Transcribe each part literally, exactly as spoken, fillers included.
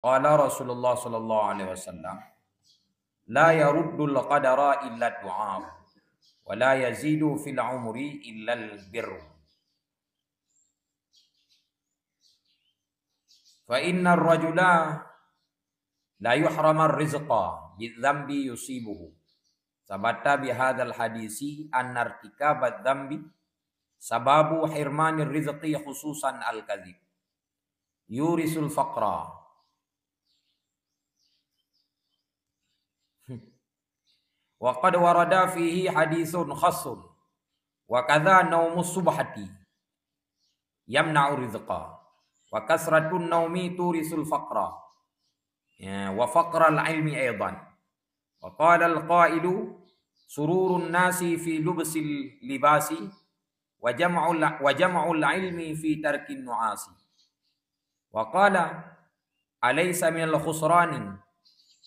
Qala Rasulullah sallallahu alaihi wasallam, "La yaruddul qadara illa du'a, wa la yazidu fil umri illa al birr." Fa innar rajula la yuhramar rizqa bidzambi yusibuhu. Sabata bihadzal hadisi anna irtikabadz dzambi sababu hirmanir rizqi khususan al-kadzib yurisul faqra. Wa qad warada fihi haditsun khassun, wa kadza naumus subhati yamna'u rizqa, wa kasratun naumi turisul faqra, ya, wa faqral ilmi aidan. Wa qala al-qailu, "Sururun nasi fi lubsil libasi, wa jam'ul, wa jam'ul ilmi fi tarkin nu'asi." Wa qala, "Alaysa minal khusrani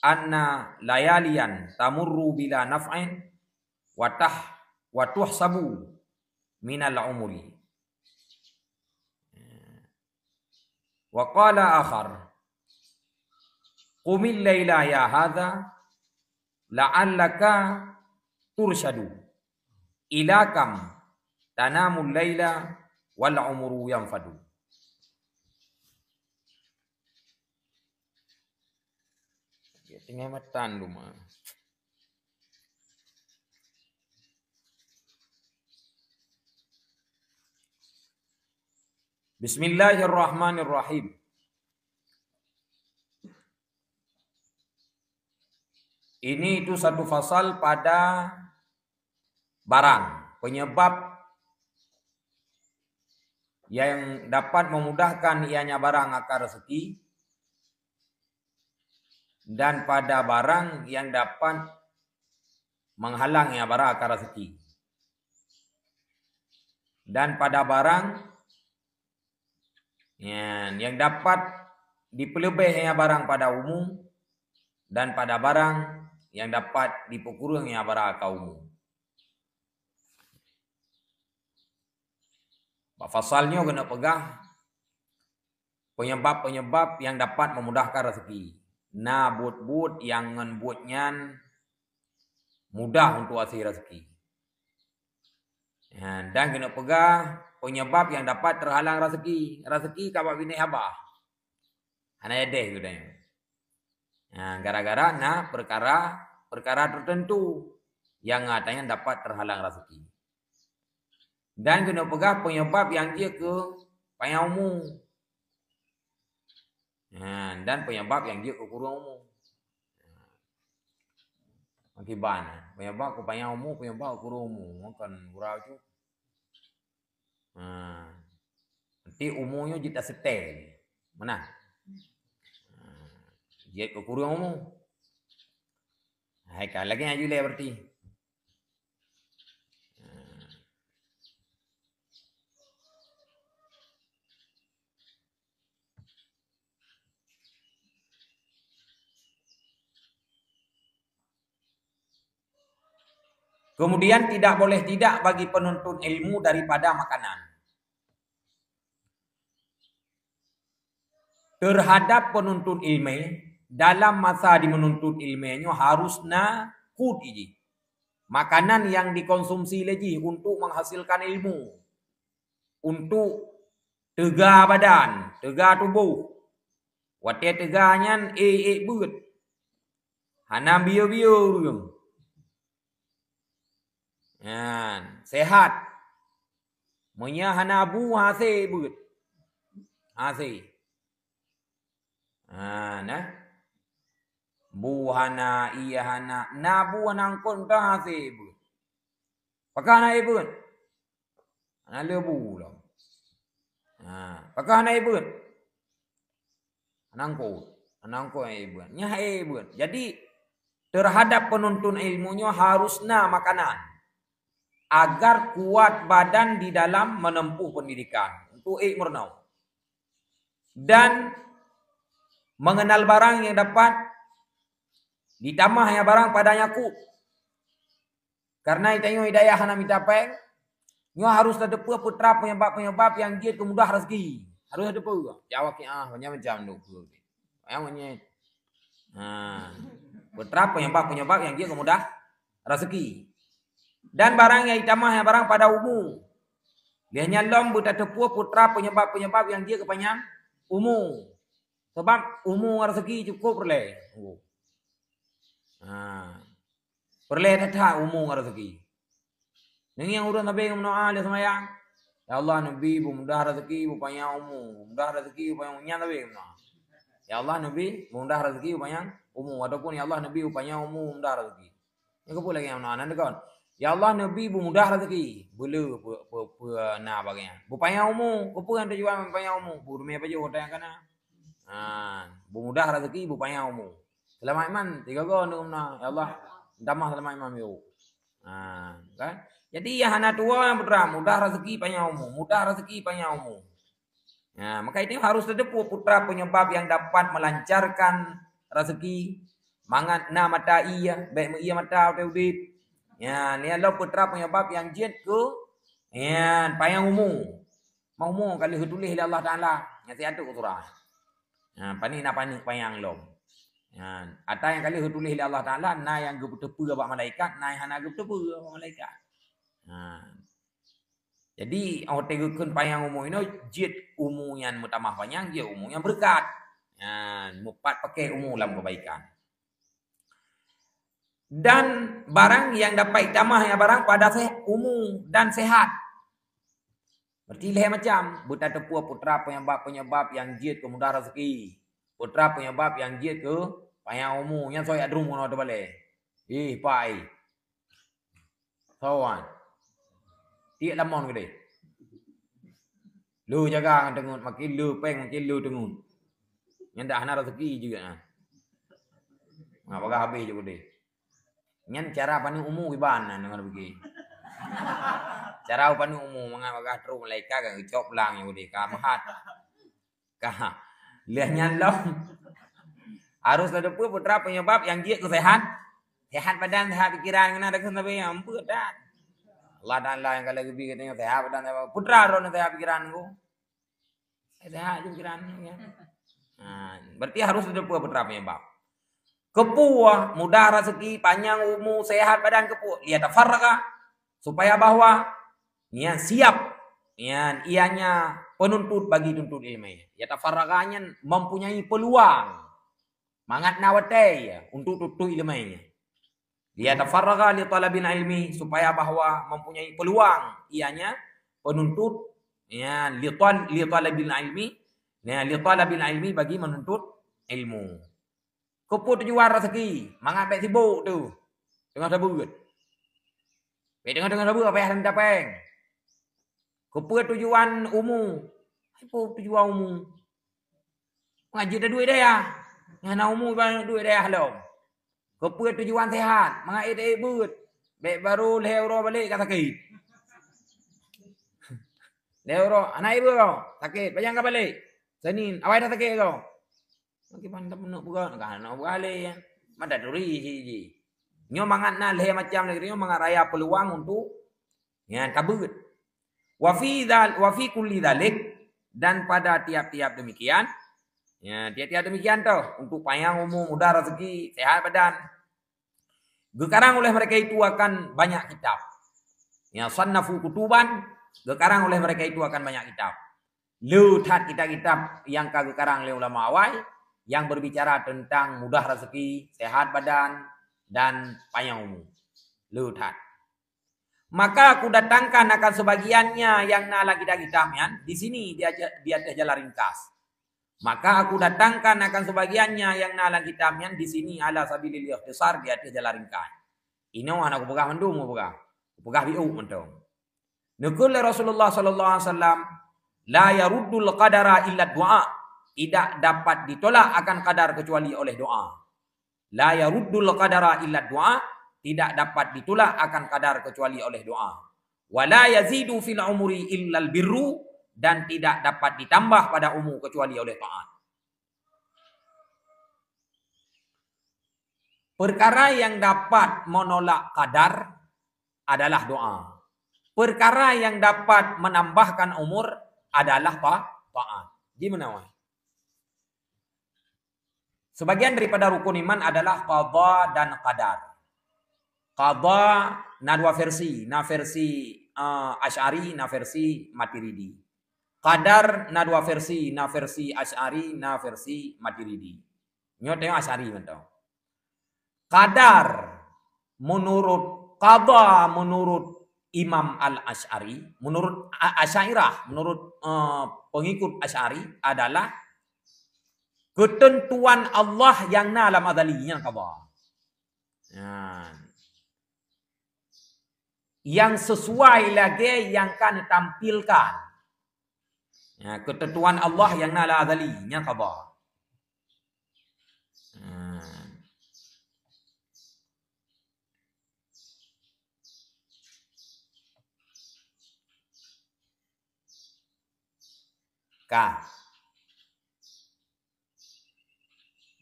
anna layaliyan tamurru bila naf'in wa tah-, wa tuhsabu minal umri." Wa qala akhar, "Qumil laila ya hadza la'allaka tursyadu. Ila kam tanamul laila wal umru yanfadu." Tinggai matan duma. Bismillahirrahmanirrahim. Ini itu satu fasal pada barang, penyebab yang dapat memudahkan ianya barang akan rezeki, dan pada barang yang dapat menghalang ianya barang akan rezeki, dan pada barang yang, yang dapat dipeuleubeh ianya barang pada umu, dan pada barang yang dapat dipeukureueng ianya barang akan umu. Bak fasal nyoe keuneuk peugah penyebab-penyebab yang dapat memudahkan rezeki. Na buet-buet yang ngon buet nyan mudah untuk aseue rezeki. Ya, dan keuneuk peugah penyebab yang dapat terhalang rezeki. Rezeki ka bak binéh haba. Hana yadeh geutanyoe. Nah, gara-gara na perkara, perkara tertentu yang katanya dapat terhalang rezeki. Dan keuneuk peugah penyebab yang jeuet keu panyang umu. Nah, dan penyebab yang jeuet keu kureueng umu. Akibat, penyebab keu panyang umu, penyebab keu kureueng umu. Kan gurau tu. Ha. Nanti umu nyoe jeuet taseutée. Mana? Ha. Jeuet keu kureueng umu. Hai ka lagée nyan julée berarti. Ha. Kemudian tidak boleh tidak bagi penuntut ilmu daripada makanan. Terhadap penuntut ilmu, dalam masa di menuntut ilmu nyoe harus na kut iji. Makanan yang dikonsumsi lé jih untuk menghasilkan ilmu. Untuk teuga badan, teuga tuboh. Watée teuga nyan ék-ék beuet. Hana bieu-bieu ureuëng. Nyan, sehat. Meunyoe hana bu, hase beuet. Hase. Ha, nah. Bu hana, ié hana, na bu hana eungkot ka hase beuet. Pakon hana ék beuet? Hana leubu lom. Ha, pakon hana ék beuet? Hana eungkot. Hana eungkot ék beuet. Nyan ék beuet. Jadi, terhadap penuntut ilmu nyoe harus na makanan agar kuat badan di dalam menempuh pendidikan untuk ék meurunoe. Dan mengenal barang yang dapat ditamah nyang barang pada nyang kut. Karena tanyoe hidayah hana mita péng, nyoe harus tateupeue peutrap penyebab-penyebab nyang jeuet keu mudah rezeki. Harus tateupeue. Jawab ki ah, macam-macam tu. Panyang monyet. Ha. Peutrap penyebab-penyebab nyang jeuet keu mudah raseuki. Dan barang nyang jitamah nyang barang pada umu. Lheueh nyan lom beutateupeue peutrap penyebab-penyebab nyang jeuet keu panyang umu. Sabab umu ngon raseuki cukôp peureulèe. Ha. Peureulèe that-that umu ngon raseuki. Nyan ureueng sabe meudoa lheueh seumayang, "Ya Allah, neubi beumudah raseuki, beupanyang umu, beumudah raseuki, beupanyang umu." Nyan sabe meudoa. "Ya Allah, neubi beumudah raseuki, beupanyang umu," ataupun, "Ya Allah, neubi beupanyang umu, beumudah raseuki." Nyan keupeue lagèe nyan meudoa nan deukon? "Ya Allah, neubi beumudah raseuki." Beuleu peu-, peu-, peu-, na bagian. "Beupanyang umu." Keupeue nyang tujuan beupanyang umu? Beureuméh pajoh watèe nyang ka na. Ha, beumudah raseuki, beupanyang umu. Seulamat iman, tiga go nyoe na, "Ya Allah, tamah seulamat iman yuk." Ha, kan? Jadi, nyang hana tuwoe nyang putra, mudah raseuki panyang umu, mudah raseuki panyang umu. Ha, maka itu harus tateupeue putra penyebab yang dapat melancarkan raseuki, mangat na mata ie, bèk meuie mata watèe udép. Ya, nyan lom putra penyebab yang jeuet keu, ya, panyang umu. Meuumu ka lheueh geutuléh lé Allah Taala, nyang siat teuk surah. Ha, paneuk na paneuk panyang lom. Ha, ata nyang ka lheueh geutuléh lé Allah Taala, na nyang geuteupeue bak malaikat, na nyang hana geuteupeue bak malaikat. Ha. Jadi, watèe geukheun panyang umu inoe, jeuet umu nyang meutamah panyang, jeuet umu nyang beureukat. Ha, meupat pakè umu lam keubaikan. Dan barang nyang dapat jitamah nyang barang pada seh-, umu dan sehat. Berarti lhèe macam, beutateupeue putra penyebab-penyebab nyang jeuet keu mudah raseuki, putra penyebab nyang jeuet keu panyang umu, nyan soe jak drum keunoe teubalèe. Ih, pai. Soe wan. Tiek lamon keudeh. Lheueh jaga ngon teungeut, makin lheueh pèng, makin lheueh teungeut. Nyan dah hana raseuki juga na. Mangat bagah habéh juga deh. Nyan cara paneuk umu kiban na deungon pike. Cara paneuk umu mangat bagah trok malaikat ka geucok pulang juga deh. Ka meuhat. Ka. Lheueh nyan lom. Harôh tateupeue putra penyebab nyang jeuet keu sehat. Sehat badan, sehat pikeran, keunan takheun sabe nyang peue that. Allah Taala nyang ka lagèe bi geutanyoe sehat badan, sehat putra droeneuh sehat pikeran nyoe. Sehat ju pikeran nyoe, ya. Ha, berarti harôh tateupeue putra penyebab. Keupeue mudah raseuki, panyang umu, sehat badan keupeue? Liyatafarraga, supaya bahwa nyan siap, nyan ianya penuntut bagi tuntut ileumèe. Yatafarraga nyan mempunyai peluang. Mangat na watèe, ya, untuk tuntut ileumèe nyan. Liyatafarraga li talabil ilmi, supaya bahwa mempunyai peluang ianya penuntut, ya, li tal-, li talabil ilmi, ya, li talabil ilmi, bagi menuntut ilmu. Keupeue tujuan raseuki? Mangat bèk sibok teuh teungoh tabeuet. Bèk teungoh-teungoh tabeuet payah lom tapèng. Keupeue tujuan umu? Peue tujuan umu? Mangat jeuet taduek dayah. Nyang hana umu iban duek dayah lom. Keupeue tujuan sehat? Mangat ék taék beuet. Bèk barô lhèe uroe balek ka sakét. Lhèe uroe, hana ék beuet, sakét. Pajan ka balek? Senin, awai dah sakét kah? Bagaimana tak penuh peugah, ka hana peugah lé, ya. Mata turi ji, ji. Nyoe mangat na lhèe macam lagèe nyoe, mangat raya peluang untuk, ya, tabeuet. Wa fi dzal-, wa fi kulli dzalik, dan pada tiap-tiap demikian, ya, tiap-tiap demikian toh, untuk panyang umu, mudah raseuki, sehat badan. Geukarang oleh mereka itu akan banyak kitab. Ya, sannafu kutuban, geukarang oleh mereka itu akan banyak kitab. Le that kitab-kitab nyang ka geukarang lé ulama awai, nyang berbicara tentang mudah raseuki, sehat badan, dan panyang umu. Le that. Maka aku datangkan akan sebagiannya yang na lam kitab-kitab nyan di sini di aja-, di ateueh jalan ringkas. Maka aku datangkan akan sebagiannya yang na lam kitab nyan di sini ala sabilil ikhtisar, di ateueh jalan ringkas. Inoe hana kupeugah mandum, kupeugah. Kupeugah biôk mantong. Neukheun lé Rasulullah sallallahu alaihi wasallam, "La yaruddul qadara illa du'a." Tidak dapat ditolak akan qadar kecuali oleh doa. La yaruddul qadara illa du'a, tidak dapat ditolak akan qadar kecuali oleh doa. Wa la yazidu fil umri illal birru, dan tidak dapat ditambah pada umur kecuali oleh taat. Perkara yang dapat menolak qadar adalah doa. Perkara yang dapat menambahkan umur adalah ta-, taat. Di mana, wai? Sebagian daripada rukun iman adalah qada dan qadar. Qada na dua versi, na versi, eh, Asy'ari, na versi Maturidi. Qadar na dua versi, na versi Asy'ari, na versi Maturidi. Nyoe teuh Asy'ari mantong. Qadar menurut qada, menurut Imam Al-Asy'ari, menurut A-, Asy'ariyah, menurut, eh, pengikut Asy'ari adalah ketentuan Allah yang na lam azali, nyan qada. Nyan. Yang sesuai lagèe yang ka tampilkan. Ya, ketentuan Allah yang na lam azali, nyan qada. Hmm. Ka.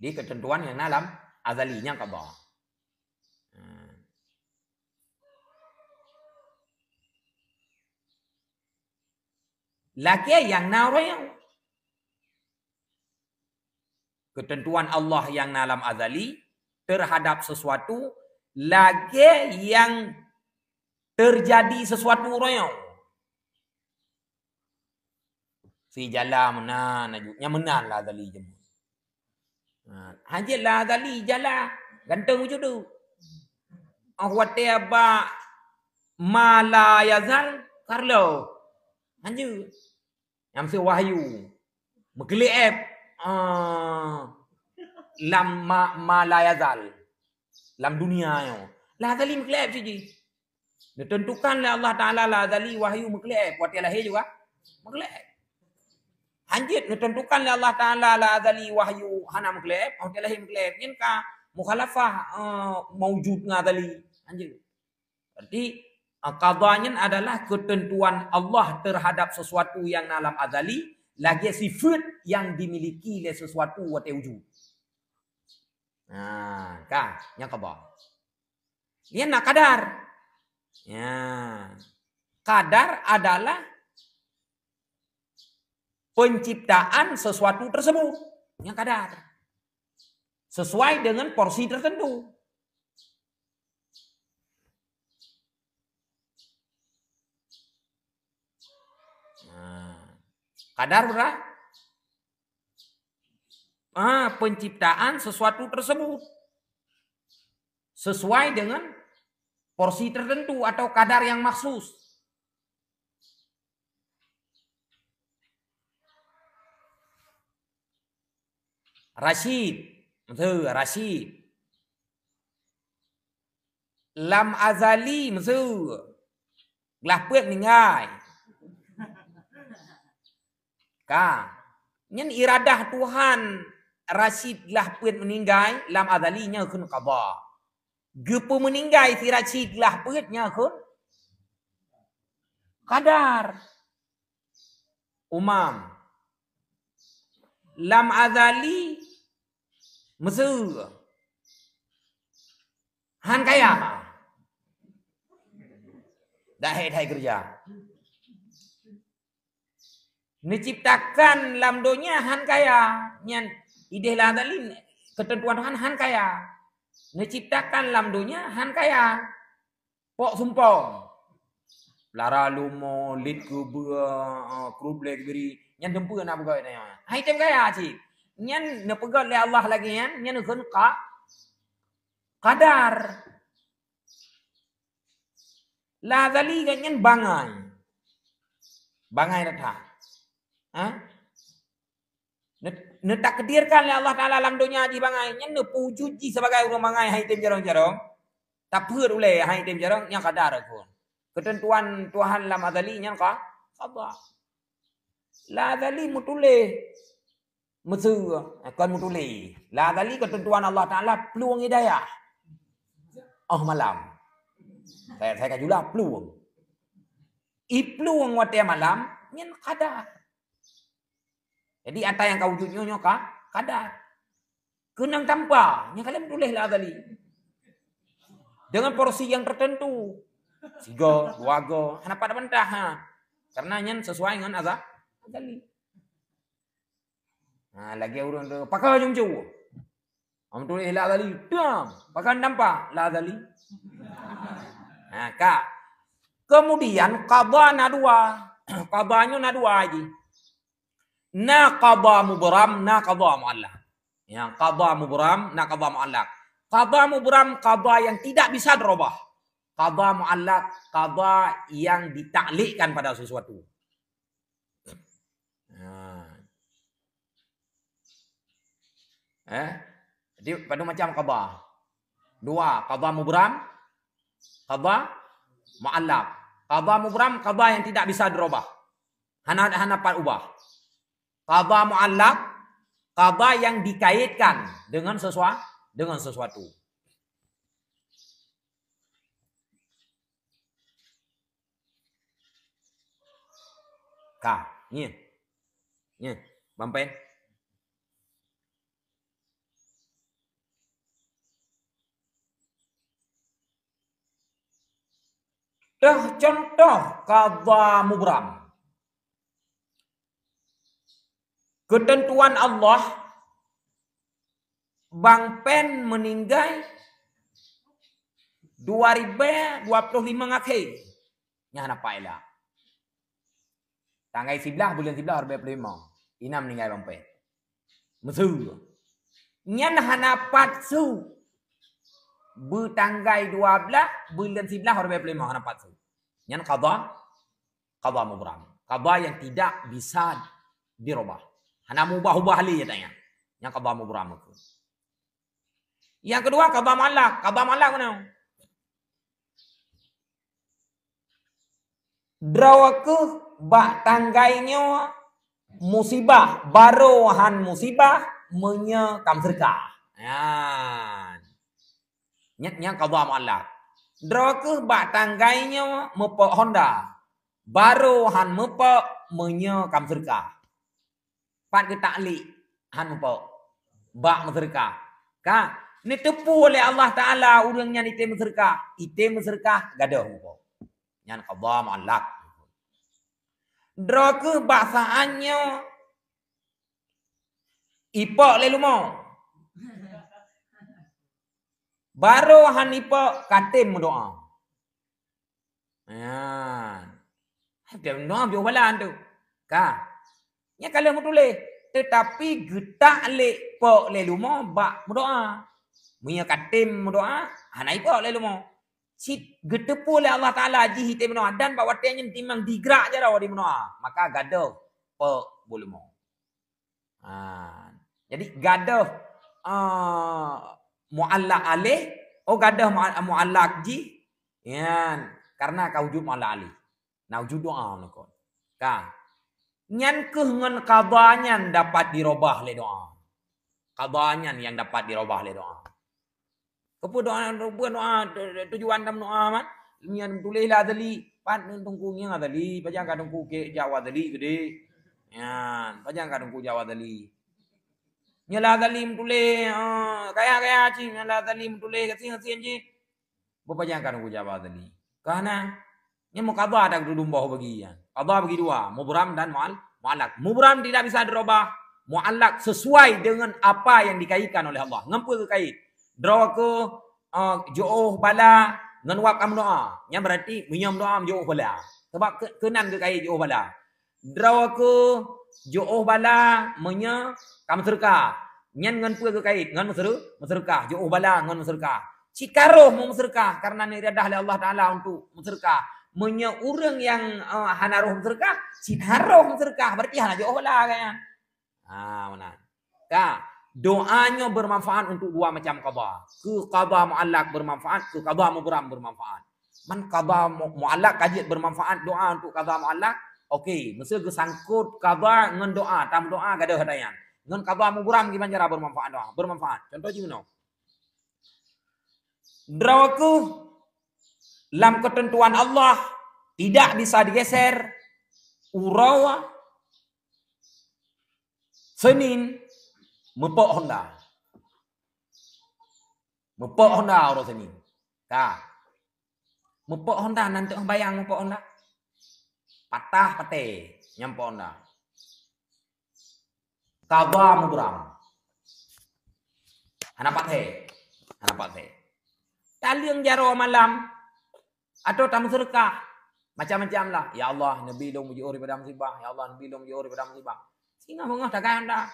Di ketentuan yang na lam azali, nyan qada. Hmm. Lagèe yang na uroe nyoe. Ketentuan Allah yang na lam azali terhadap sesuatu lagèe yang terjadi sesuatu uroe nyoe. Si jala meunan aju, nyan meunan lam azali jeuet. Ha, hanjeuet lam azali jala, ganteng wujud tu. Oh, watèe bak ma la yazal, karlo. Hanjeuet. Nyang meuseue wahyu. Meukeuleueb, ah, lam ma, ma la yazal. Lam dunia nyoe. Lam azali meukeuleueb cit jih. Neutentukan lé Allah Taala lam azali wahyu meukeuleueb. Watèe lahé juga meukeuleueb. Hanjeuet neutentukan lé Allah Taala lam azali wahyu hana meukeuleueb, watèe lahé meukeuleueb. Nyan ka mukhalafah, eh, maujud ngon azali. Hanjeuet. Berarti, ah, qada nyan adalah ketentuan Allah terhadap sesuatu yang na lam azali, lagèe sifat yang dimiliki lé sesuatu watèe wujud. Nah, ka, nyan qada. Nyan na qadar. Ya. Qadar adalah penciptaan sesuatu tersebut. Nyan qadar. Sesuai dengan porsi tertentu. Nah, qadar berapa? Ah, penciptaan sesuatu tersebut sesuai dengan porsi tertentu atau kadar yang maksus. Rasyid, meuseue, Rasyid. Lam azali, meuseue, glah peuet meuninggai. Ka. Nyan iradah Tuhan Rasyid glah peuet meuninggai lam azali nyan kheun qada. Geupeumeuninggai si Rasyid glah peuet nyan kheun qadar. Umam. Lam azali meuseue. Han kaya. Dak hai, hai keureuja. Neuciptakan lam donya han kaya. Nyan idéh lam azali, keuteuntuan Tuhan han kaya. Neuciptakan lam donya han kaya. Pok sumpong. Lara lumo, lit keubeue, eh, krublek biri. Nyan dumpeue na peugah nyan. Hai tem kaya cit. Nyan neupeugah lé Allah lagèe nyan, nyan kheun qa-, qadar. Lam azali gobnyan bangai. Bangai that. Ha? Ne-, neutakdirkan lé Allah Taala lam donya jih bangai. Nyan neupeujeuet jih sibagai ureueng bangai hai tem carông-carông. Tapeuet ulèe hai tem carông nyan qadar kheun. Keuteuntuan Tuhan lam azali nyan qa-, qada. Lam azali meutuléh. Meuseue, eh, kon meutuléh. Lam azali keuteuntuan Allah Taala plueng hidayah. Oh malam. Saya, saya ka jula plueng. Iplueng watèe malam, nyan qadar. Jadi ata nyang ka wujud nyoe, nyoe ka qadar. Keunong tampa, nyan ka lheueh meutuléh lam azali. Dengan porsi yang tertentu. Sigo, dua go, hana pat bantah, ha. Karena nyan sesuai ngon aza-, azali. Ha, lagèe ureueng tu, pakon jumcu. Am tuléh la azali, dam. Pakon nampak la azali. Ha, ka. Kemudian qadha na dua. Qadha nyoe na dua jih. Na qadha mubram, na qadha muallaq. Ya, qadha mubram, na qadha muallaq. Qadha mubram, qadha yang tidak bisa dirubah. Qadha muallaq, qadha yang ditaklikkan pada sesuatu. Ha. Eh? Jadi, pada macam qadha. Dua, qadha mubram, qadha muallaq. Qadha mubram, qadha yang tidak bisa dirubah. Hana, hana pat ubah. Qadha muallaq, qadha yang dikaitkan dengan sesua-, dengan sesuatu. Ka, nyoe. Nyoe, bang pen. Toh contoh qadha mubram. Keuteuntuan Allah, bang pen meuninggai dua ribèe dua ploh limong akhé. Nyan hana paila. Tanggai siblaih buleuen siblaih dua ribèe dua ploh limong. Inan meuninggai bang pen. Meuseu. Nyan hana pat su. Beutanggai dua blaih buleuen siblaih dua ribèe dua ploh limong hana pat su. Nyan qadha, qadha mubram. Qadha yang tidak bisa dirubah. Hana mubah-ubah lé tanya. Nyan qadha mubram tu. Yang kedua, qadha muallaq. Qadha muallaq mana? Droe keuh bak tanggai nyoe musibah, barô han musibah meunyoe ka meuseudeukah. Nyan. Nyan, nyan qadha muallaq. Droe keuh bak tanggai nyoe meupok honda. Barô han meupok meunyoe ka meuseudeukah. Pat geutaklik han meupok bak meuseudeukah. Ka, neuteupeue lé Allah Taala ureuëng nyan item meuseudeukah, item meuseudeukah gadôh meupok. Nyan qadha muallaq. Droe keuh bak saát nyoe ipok lé leumo. Barô han ipok katem meudoá. Nyan. Hana meudoá jôh bala tu. Ka. Nyan ka lheueh meutuléh, teutapi geutaklik pok lé leumo bak meudoá. Meunyoe katem meudoá, hana ipok lé leumo. Cit geuteupeue lé Allah Taala jih item meudoá dan bak watée nyan timang digrak jaroe di meudoá, maka gadôh pok buleumô. Ha. Jadi gadôh, ah, muallaq alih, oh gadôh mua-, muallaq jih, nyan karena ka wujud muallaq alih. Na wujud doa meunan kon. Ka. Nyan keuh ngon qadha nyan dapat dirubah lé doa. Qadha nyan yang dapat dirubah lé doa. Keupeue doa, keupeue doa, tu-, tujuan dalam doa, man? Nyan tuléh la Azali, pat Teungku nyan Azali, pajan ka Teungku keu jak Azali geude. Nyan, pajan ka Teungku jak Azali. Nyan la Azali meutuléh, eh, kaya-kaya cit, nyan la Azali meutuléh gasien-gasien cit. Beupajan ka Teungku jak Azali. Ka na, Nyan meuqadha dak dudoe boh bagi nyan. Qadha bagi dua, mubram dan mual-, muallaq. Mubram tidak bisa dirubah, muallaq sesuai dengan apa yang dikaitkan oleh Allah. Ngon peue geukait? Droe keuh, eh, jiôh bala ngon wab ka meudoá. Nyan berarti meunyoe meudoá jiôh bala. Sebab ke-, keunan geukait jiôh bala. Droe keuh jiôh bala meunyoe ka meuseudeukah. Nyan ngon peue geukait? Ngon meuseu-, meuseudeukah. Jiôh bala ngon meuseudeukah. Cit ka roh meumeuseudeukah karena neuiradah lé Allah Taala untuk meuseudeukah. Meunyoe ureuëng nyang, eh, hana roh meuseudeukah, cit harôh meuseudeukah, berarti hana jiôh bala gaya. Ha, meunan. Ka, doa nyoe bermanfaat untuk dua macam qadha. Keu qadha muallaq bermanfaat, keu qadha mubram bermanfaat. Man qadha mu-, muallaq ka jeuet bermanfaat doa untuk qadha muallaq. Okey, meuseu geusangkot qadha ngon doa, tam doa gadôh ata nyan. Ngon qadha mubram kiban cara bermanfaat doa, bermanfaat. Contoh jih meunoe. Droe keuh lam keuteuntuan Allah tidak bisa digeser, uroe Senin meupok honda. Meupok honda uroe Senin. Ka. Meupok honda nan teuh bayang meupok honda. Patah paté nyang pok honda. Qadha mubram. Hana patéh. Hana patéh. Taleueng jaroe malam, atau tameuseudeukah, macam-macam lah. "Ya Allah, neubi lôn jiôh daripada musibah. Ya Allah, neubi lôn jiôh daripada musibah." Singoh beungoh tagai honda.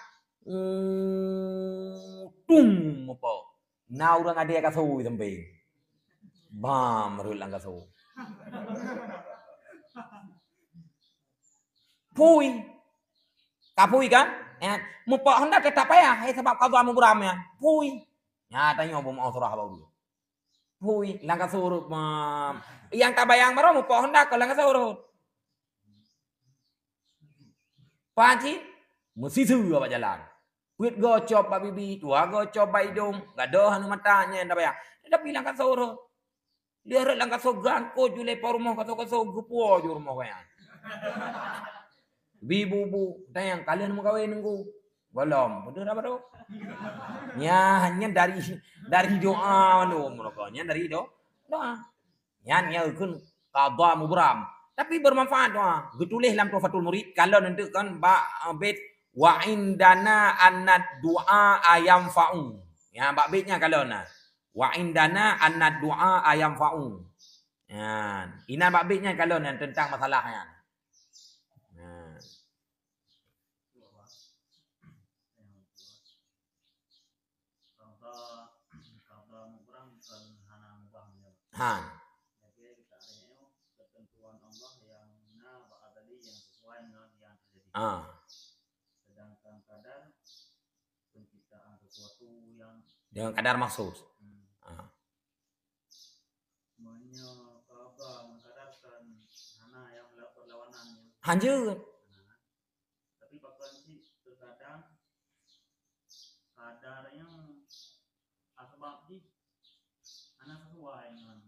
Tung, mupo. Na ureuëng adé kasô di sampéng. Bam, rhot lam kasô. Phui. Ka phui kan? Ya. Mupo honda teutap payah, eh, sabab qadha mubram nyan. Phui. Nya tanyoe beumaoh surah baru. Phui, lam kasô rhot, mam. Nyang tabayang baroe mupo honda kon lam kasô rhot. Pah cit, meusiseue bak jalan. Peuet goe cop bak bibi, dua goe cop bak idông, gadôh aneuk mata, nyan tabayang. Tapi lam kasô rhot. Dia rhot lam kasô gangkot ju lé po rumoh, kasô-kasô geupuwoe ju rumoh gobnyan. Bi bu-bu, tanyong, "Ka lheueh neumeukawen Teungku?" "Gohlom." "Beudôh dah baroe." Nyan, nyan dari, dari doa mandum mereka. Nyan dari do-, doa. Nyan nyang kheun qadha mubram. Tapi bermanfaat doa. Geutuléh lam Tuhfatul Murid, kalon enteuk kan bak, eh, bait, "Wa indana annad du'a ayanfa'u." Ya, bak bait nyan kalon na. "Wa indana annad du'a ayanfa'u." Nyan. Inan bak bait nyan kalon nyan tentang masalah nyan. Nah. Qadha, qadha mubram kon hana mubah nyoe. Ha. Lagèe geutanyoe, keutentuan Allah nyang na bak azali nyang sesuai ngon nyang teujadi. Ha. Sedangkan qadar penciptaan sesuatu yang dengan qadar maksus. Hmm. Ha. Meunyoe qadha ngon qadar kan hana nyang berlawanan nyan. Hanjeuet. Nah, tapi pakon cit terkadang qadar nyang asbab jih hana sesuai ngon,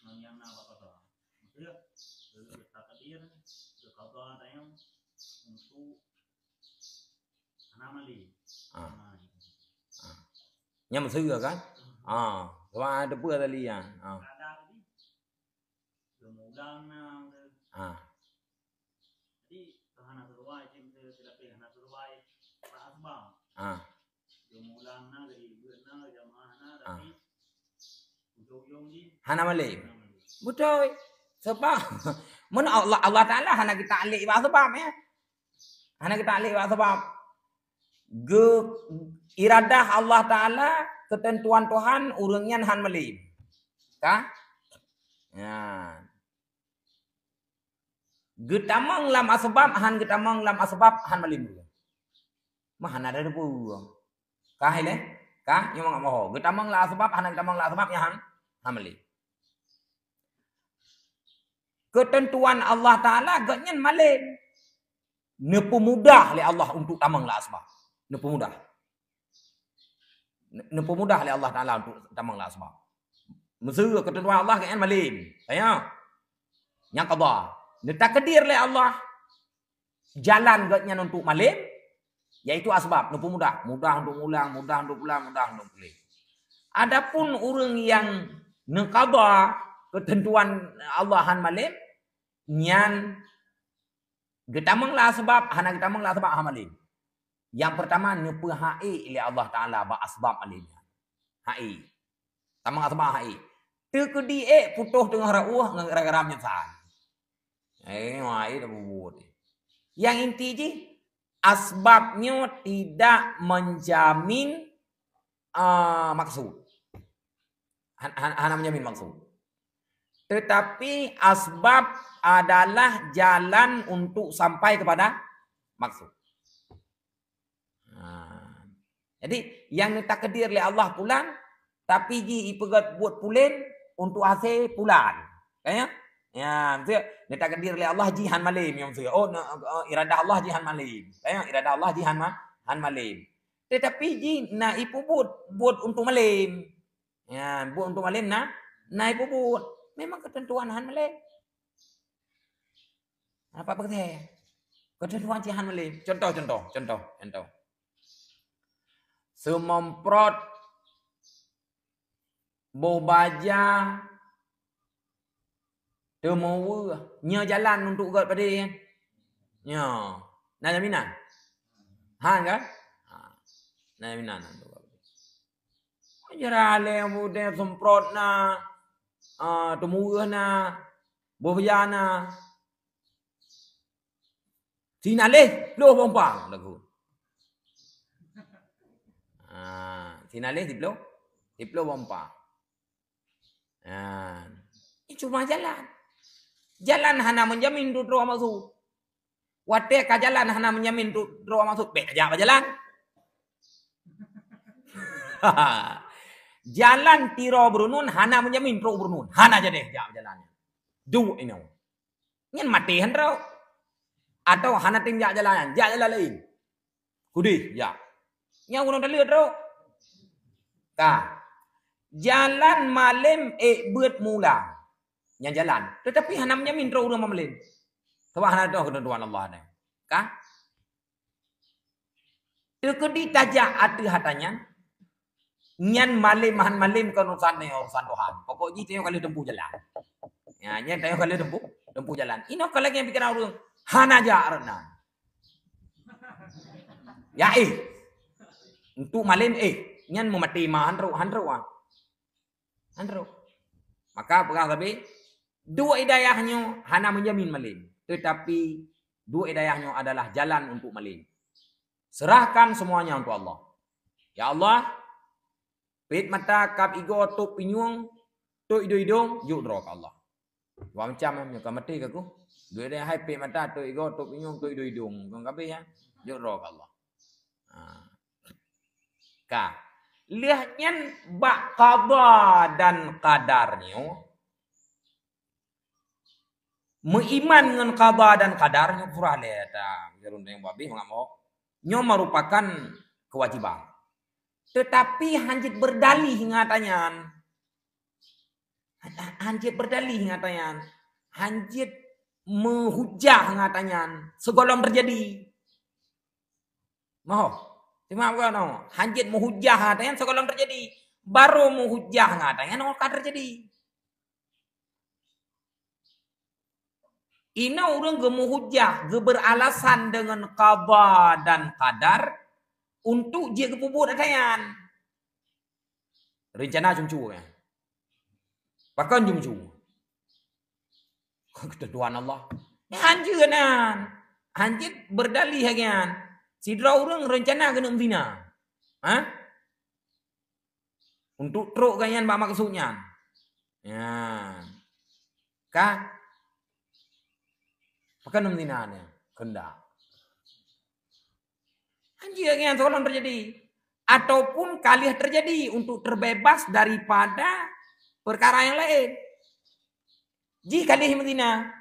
ngon nyang na bak qadha. Maksudnya, takdir, qadha nyang untuk hana malém. Ah. Hana. Ah. Nyan meusiseue kan? Ah, sama ada pun tadi ya. Ah. Qadar tadi, geumulang na, Ah. Jadi, hana sesuai, cit, hana sesuai bak asbab. Ah. Geumulang na, jadi buet na, jamaah na, Ah. tapi ujong-ujong jih hana malém. Hana malém. Beutôi. Sebab, mun Allah, Allah Taala hana geutaklik bak asbab, ya. Hana geutaklik bak asbab. Geu-, iradah Allah Taala, keuteuntuan Tuhan, ureuëng nyan han malém. Ka? Nyan. Geutamong lam asbab, han geutamong lam asbab, han malém. Mah hana ada debu. Ka ilée? Ka? Nyoe mangat moho. Geutamong lam asbab, hana geutamong lam asbab, nyan han, han malém. Keuteuntuan Allah Taala, gobnyan malém. Neupeumudah lé Allah untuk tamong lam asbab. Neupeumudah. Ne-, neupeumudah lé Allah Taala untuk tamong lam asbab. Meusiseue keuteuntuan Allah, gobnyan malém. Tanya. Nyang qadha. Neutakdir lé Allah jalan gobnyan untuk malém, yaitu asbab, neupeumudah. Mudah untuk mulang, mudah untuk pulang, mudah untuk puléh. Adapun ureuëng nyang neuqadha keuteuntuan Allah han malém, nyan geutamong lam asbab, hana geutamong lam asbab, han malém. Nyang peurtama, neupeuhak ék lé Allah Taala bak asbab malém nyan. Hak ék. Tamong asbab hak ék. Teukeudi ék putôh teungoh reuôh ngon gara-gara meunyeusal. Eh, wah, ék tapubuet. Nyang inti jih, asbab nyoe tidak menjamin, ah, maksud. Han-, han-, hana menjamin maksud. Tetapi asbab adalah jalan untuk sampai kepada maksud. Ha. Jadi, nyang neutakdir lé Allah pulan, tapi jih ipeugét buet pulen untuk hasé pulan. Ka ya? Ya, maksud, neutakdir lé Allah jih han malém, nyang maksud. Oh, na-, eh, iradah Allah jih han malém. Ka ya? Iradah Allah jih han ma-, han malém. Tetapi jih na ipubuet buet untuk malém. Ya, buet untuk malém na, na ipubuet. Memang keuteuntuan han malém. Apa peugah? Keuteuntuan cit han malém. Contoh, contoh, contoh, contoh. Seumomprot boh baja teumeuweueh. Nyoe jalan untuk göt padé nyan? Nyoe. Na jaminan? Han kan? Ha. Na jaminan untuk göt padé. Jara lé budé semprot na, ah, teumureuh na, boh beuja na. Sinaléh ploh boh mpa lagu. Ah, sinaléh siploh, siploh boh mpa. Ah, ini cuma jalan. Jalan hana menjamin tu droe masuk. Watée ka jalan hana menjamin tu droe masuk, bék jak bak jalan. Jalan tiro beurunun hana menjamin trok beurunun. Hana jadi jak bak jalan. Duek inoe. Nyan maté han trok. Atau hana tem jak jalan, jak jalan laén. Kudeh, jak. Nyang ureuëng taleuet trok. Ka. Jalan malem ék beuet mulang. Nyan jalan. Tetapi hana menjamin trok ureuëng malem. Sebab hana tahu ketentuan Allah nyan. Ka? Teukeudi tajak ateueh ata nyan, nyan malem han malem kon urusan nyoe, urusan Tuhan. Pokok jih tanyoe ka lheueh tempuh jalan. Ya, nyan tanyoe ka lheueh tempuh, tempuh jalan. Inoe ka lagée pikiran ureuëng, hana jak rot nan. Ya eh. Untuk malem eh, nyan meumaté ma han trok, han trok ah. Andro. Maka peugah sabe, duek hidayah nyoe hana menjamin malem, tetapi duek hidayah nyoe adalah jalan untuk malem. Serahkan semuanya untuk Allah. Ya Allah, pet mata, kap igoe, top pinyueng, tot idong-idong, jok droe keu Allah. Dua macam eh, nyoe ka maté ka ku. Duek hidayah hai pet mata, tot igoe, top pinyueng, tot idong-idong. Kon kabeh ya, jok droe keu Allah. Ha. Ka. Lheueh nyan bak qada dan qadar nyoe, meuiman ngon qada dan qadar nyoe pura lé ta. Jarun yang babi mangat mok. Nyoe merupakan kewajiban. Tetapi han jeuet berdalih ngon ata nyan. Han jeuet berdalih ngon ata nyan. Han jeuet meuhujah ngon ata nyan. Sigohlom teujadi. Moh. Teuma bukan, oh. Han jeuet meuhujah ngon ata nyan sigohlom teujadi. Baru meuhujah ngon ata nyan, oh, ka teujadi. Inoe ureuëng geumeuhujah, geuberalasan deungon qada dan qadar untuk jeuet geupeubuet ata nyan. Rencana cuncu nyan. Pakon cuncu? Ketentuan Allah. Nyan han jeuet nyan. Han jeuet berdalih lagée nyan. Sidroe ureuëng rencana keuneuk meuzina. Ha? Untuk trok gobnyan bak maksud nyan. Ya. Ka? Pakon meuzina nyan? Keundak. Han jeuet nyan sigohlom teujadi. Ataupun ka lheueh teujadi untuk terbebas daripada perkara nyang laén. Jih ka lheueh meuzina.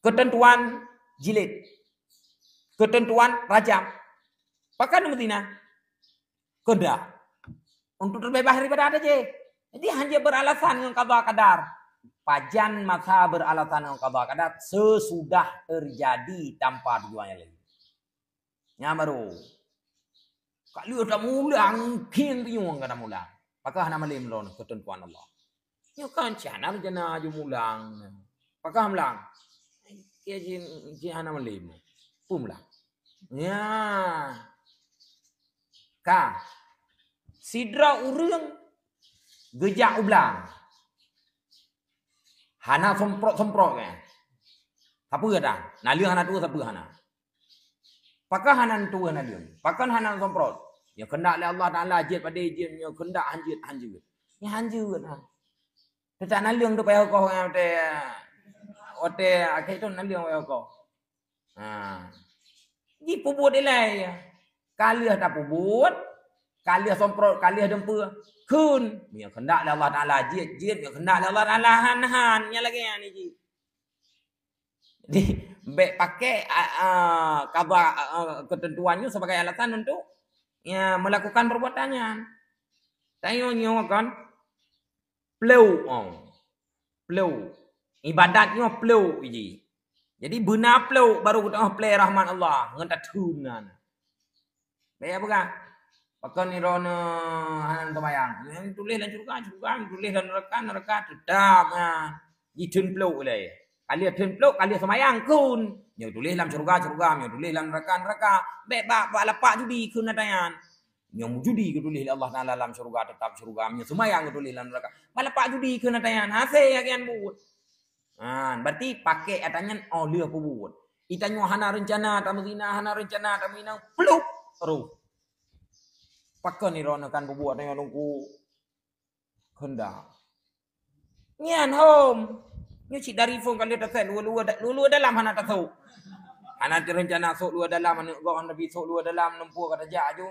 Ketentuan jilid. Ketentuan rajam. Pakon meuzina? Keundak. Untuk terbebas daripada ata jih. Jadi han jeuet beralasan ngon qada qadar. Pajan masa beralasan ngon qada qadar? Sesudah terjadi tanpa tujuan nyang laén. Nyan baru. Ka lheueh tamulang, kheun pinyueng ka tamulang. Pakon hana malem lom ketentuan Allah. Nyoe kan cit hana rencana aju mulang. Pakon mulang? Keu jih, jih hana malem. Peue mulang? Nya. Ka. Sidroe ureuëng geujak u blang. Hana semprot-semprot kan? Sapeue dah? Naleueng hana tuwoe, sapeue hana? Pakon hana tuwoe naleueng? Pakon hana semprot? Nyoe keundak lé Allah Taala, jeuet padé jeuet, nyoe keundak han jeuet, han jeuet. Nyoe han jeuet, ha. Teutak naleueng tu payah koh ngon watée, watée akhé tu naleueng payah koh. Ha. Jipeubuet ilée. Ka lheueh tapeubuet, ka lheueh semprot, ka lheueh dumpeue. Kheun, meunyoe keundak lé Allah Taala jeuet, jeuet, meunyoe keundak lé Allah Taala han, han, nyan lagée nyan jih. Jadi, bék pakai, a, a, qada, a, a, ketentuan nyoe sebagai alasan untuk, ya, melakukan perbuatan nyan. Tanyoe nyoe kan, pleu, oh. Pleu. Ibadat nyoe pleu jih. Jadi, beuna pleu baru geutanyoe plé rahmat Allah ngon tatheun nan. Bék peugah, "Pakon ni droeneuh hana teumayang?" Nyan tuléh lam syeuruga, syeuruga, tuléh lam neuraka, neuraka, teutap nyan. Jitheun plôk ilée. Ka lheueh theun plôk, ka lheueh seumayang kheun. Nyoe tuléh lam syeuruga, syeuruga, nyoe tuléh lam neuraka, neuraka. Bék bak, bak lapak judi kheun ata nyan. Nyoe meujudi geutuléh lé Allah Taala lam syeuruga, teutap syeuruga. Nyoe seumayang geutuléh lam neuraka. Balapak judi keu na tanyan, hasé nyang buet. Ha, berarti pakai ata nyan óh lheueh peubuet. Ita nyoe hana reuncana tameuzina, hana reuncana tameuinong, plup, roh. Pakon droeneuh kan peubuet nyoe Teungku? Keundak. Nyan hom. Nyoe cit dari phon ka lheueh tasek luwa-luwa da-, luwa-luwa dalam hana tasok. Hana teurencana sok luwa dalam, aneuk gob hana bi sok luwa dalam, neumpuh ka tajak aju.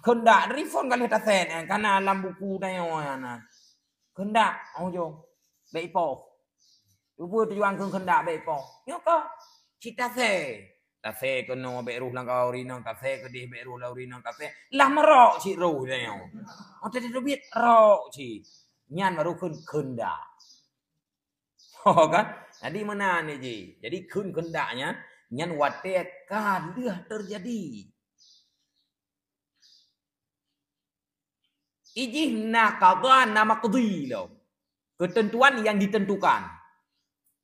Keundak dari phon ka lheueh tasek, eh, kana lam buku tanyoe nyan. Keundak, oh jo. Bèk ipoh. Peue tujuan keu keundak bèk ipoh? Nyoe ka cit tasek. Tasek keunoe bèk roh lam kawan ureueng inong, tasek keudeh bèk roh lam ureueng inong, tasek lah meurok cit roh tanyoe. Oh, tadi teubiet rok cit. Nyan baru kheun keundak. Oh kan? Jadi meunan ni ji. Jadi kheun keundak nyan, nyan watèe ka lheueh teujadi. Ijih na qadha, na maqdhi lom. Keuteuntuan nyang ditentukan.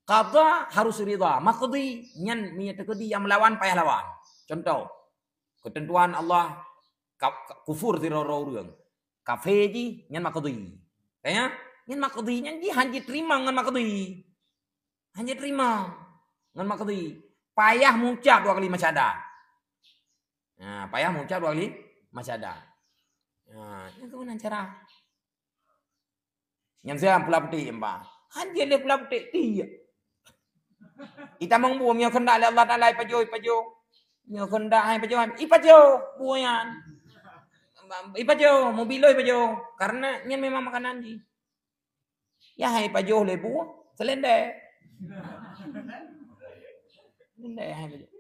Qadha harus ridha, maqdhi nyan meunyoe teukeudi nyang meulawan payah lawan. Contoh, keuteuntuan Allah ka-, ka-, kufur sidroe-droe ureueng. Kafé jih nyan maqdhi. Ka nyan? Nyan maqdhi, nyan jih han jiteurimong ngon maqdhi. Han jiteurimong ngon maqdhi. Payah meuucap dua kali masyahadat. Ha, payah meuucap dua kali masyahadat. Ha, nyan keuh meunan cara. Nyan siat pula putéh empa. Han jeuet lé pula putéh tiek. Itamong buet meunyoe keundak lé Allah Taala ipajoh, ipajoh. Meunyoe keundak han ipajoh, ipajoh buet nyan. Ipajoh, meubiloe ipajoh. Karena nyan memang makanan jih. Ya han ipajoh lé buet, seulendeh. Seulendeh han ipajoh.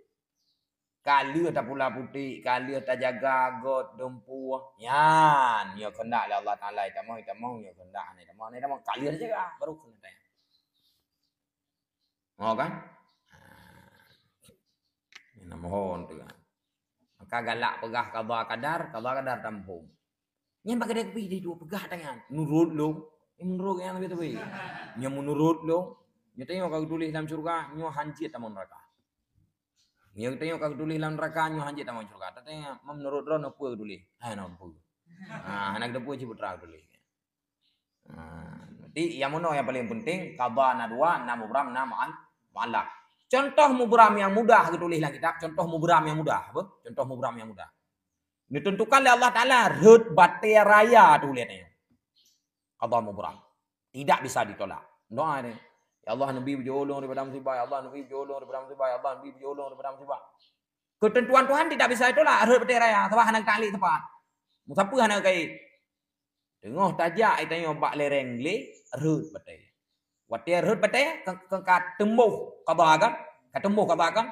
Ka lheueh tapula putéh, ka lheueh tajaga göt, dumpeue. Nyan, nyoe keundak lé Allah Taala itamong, itamong, nyoe keundak hana itamong, hana itamong. Ka lheueh tajaga, baru kheun tanyong. Ho kan? Ha. Nyan mohon tu kan. Maka galak peugah qadha qadar, qadha qadar tamuphom. Nyan bak keudeh kupi di dua peugah tangan. Nurut lôn. Eh, menurut nyang tapi-tapi. Nyoe menurut lôn. Nyoe tanyoe ka geutuléh lam syeuruga, nyoe han jeuet tamong neuraka. Nyoe tanyoe ka geutuléh lam neuraka, nyoe han jeuet tamong syeuruga. Tatanya, meunurut droeneuh peue geutuléh? Hai na peue. Ha, hana geutupeue cit peue teuma geutuléh. Ha, berarti nyang meunoe nyang paling penting, qadha na dua, na mubram, na mu'al-, mu'allaq. Contoh mubram nyang mudah geutuléh lam kitab, contoh mubram nyang mudah, apa? Contoh mubram nyang mudah. Neuteuntukan lé Allah Taala rhot batée raya tuléh nyoe. Qadha mubram. Tidak bisa ditolak. Doa ni. Ya Allah, neubi beujôh lôn daripada musibah. Ya Allah, neubi beujôh lôn daripada musibah. Ya Allah, neubi beujôh lôn daripada musibah. Keuteuntuan Tuhan tidak bisa ditolak. Rhot batée raya. Sabab hana geutaklik teumpat. Musafir hana geutaklik. Teungoh tajak tanyoe bak lereng glé, rhot batée. Watée rhot batée, ka, ka, ka teumbôh qadha kan? Ka teumbôh qadha kan?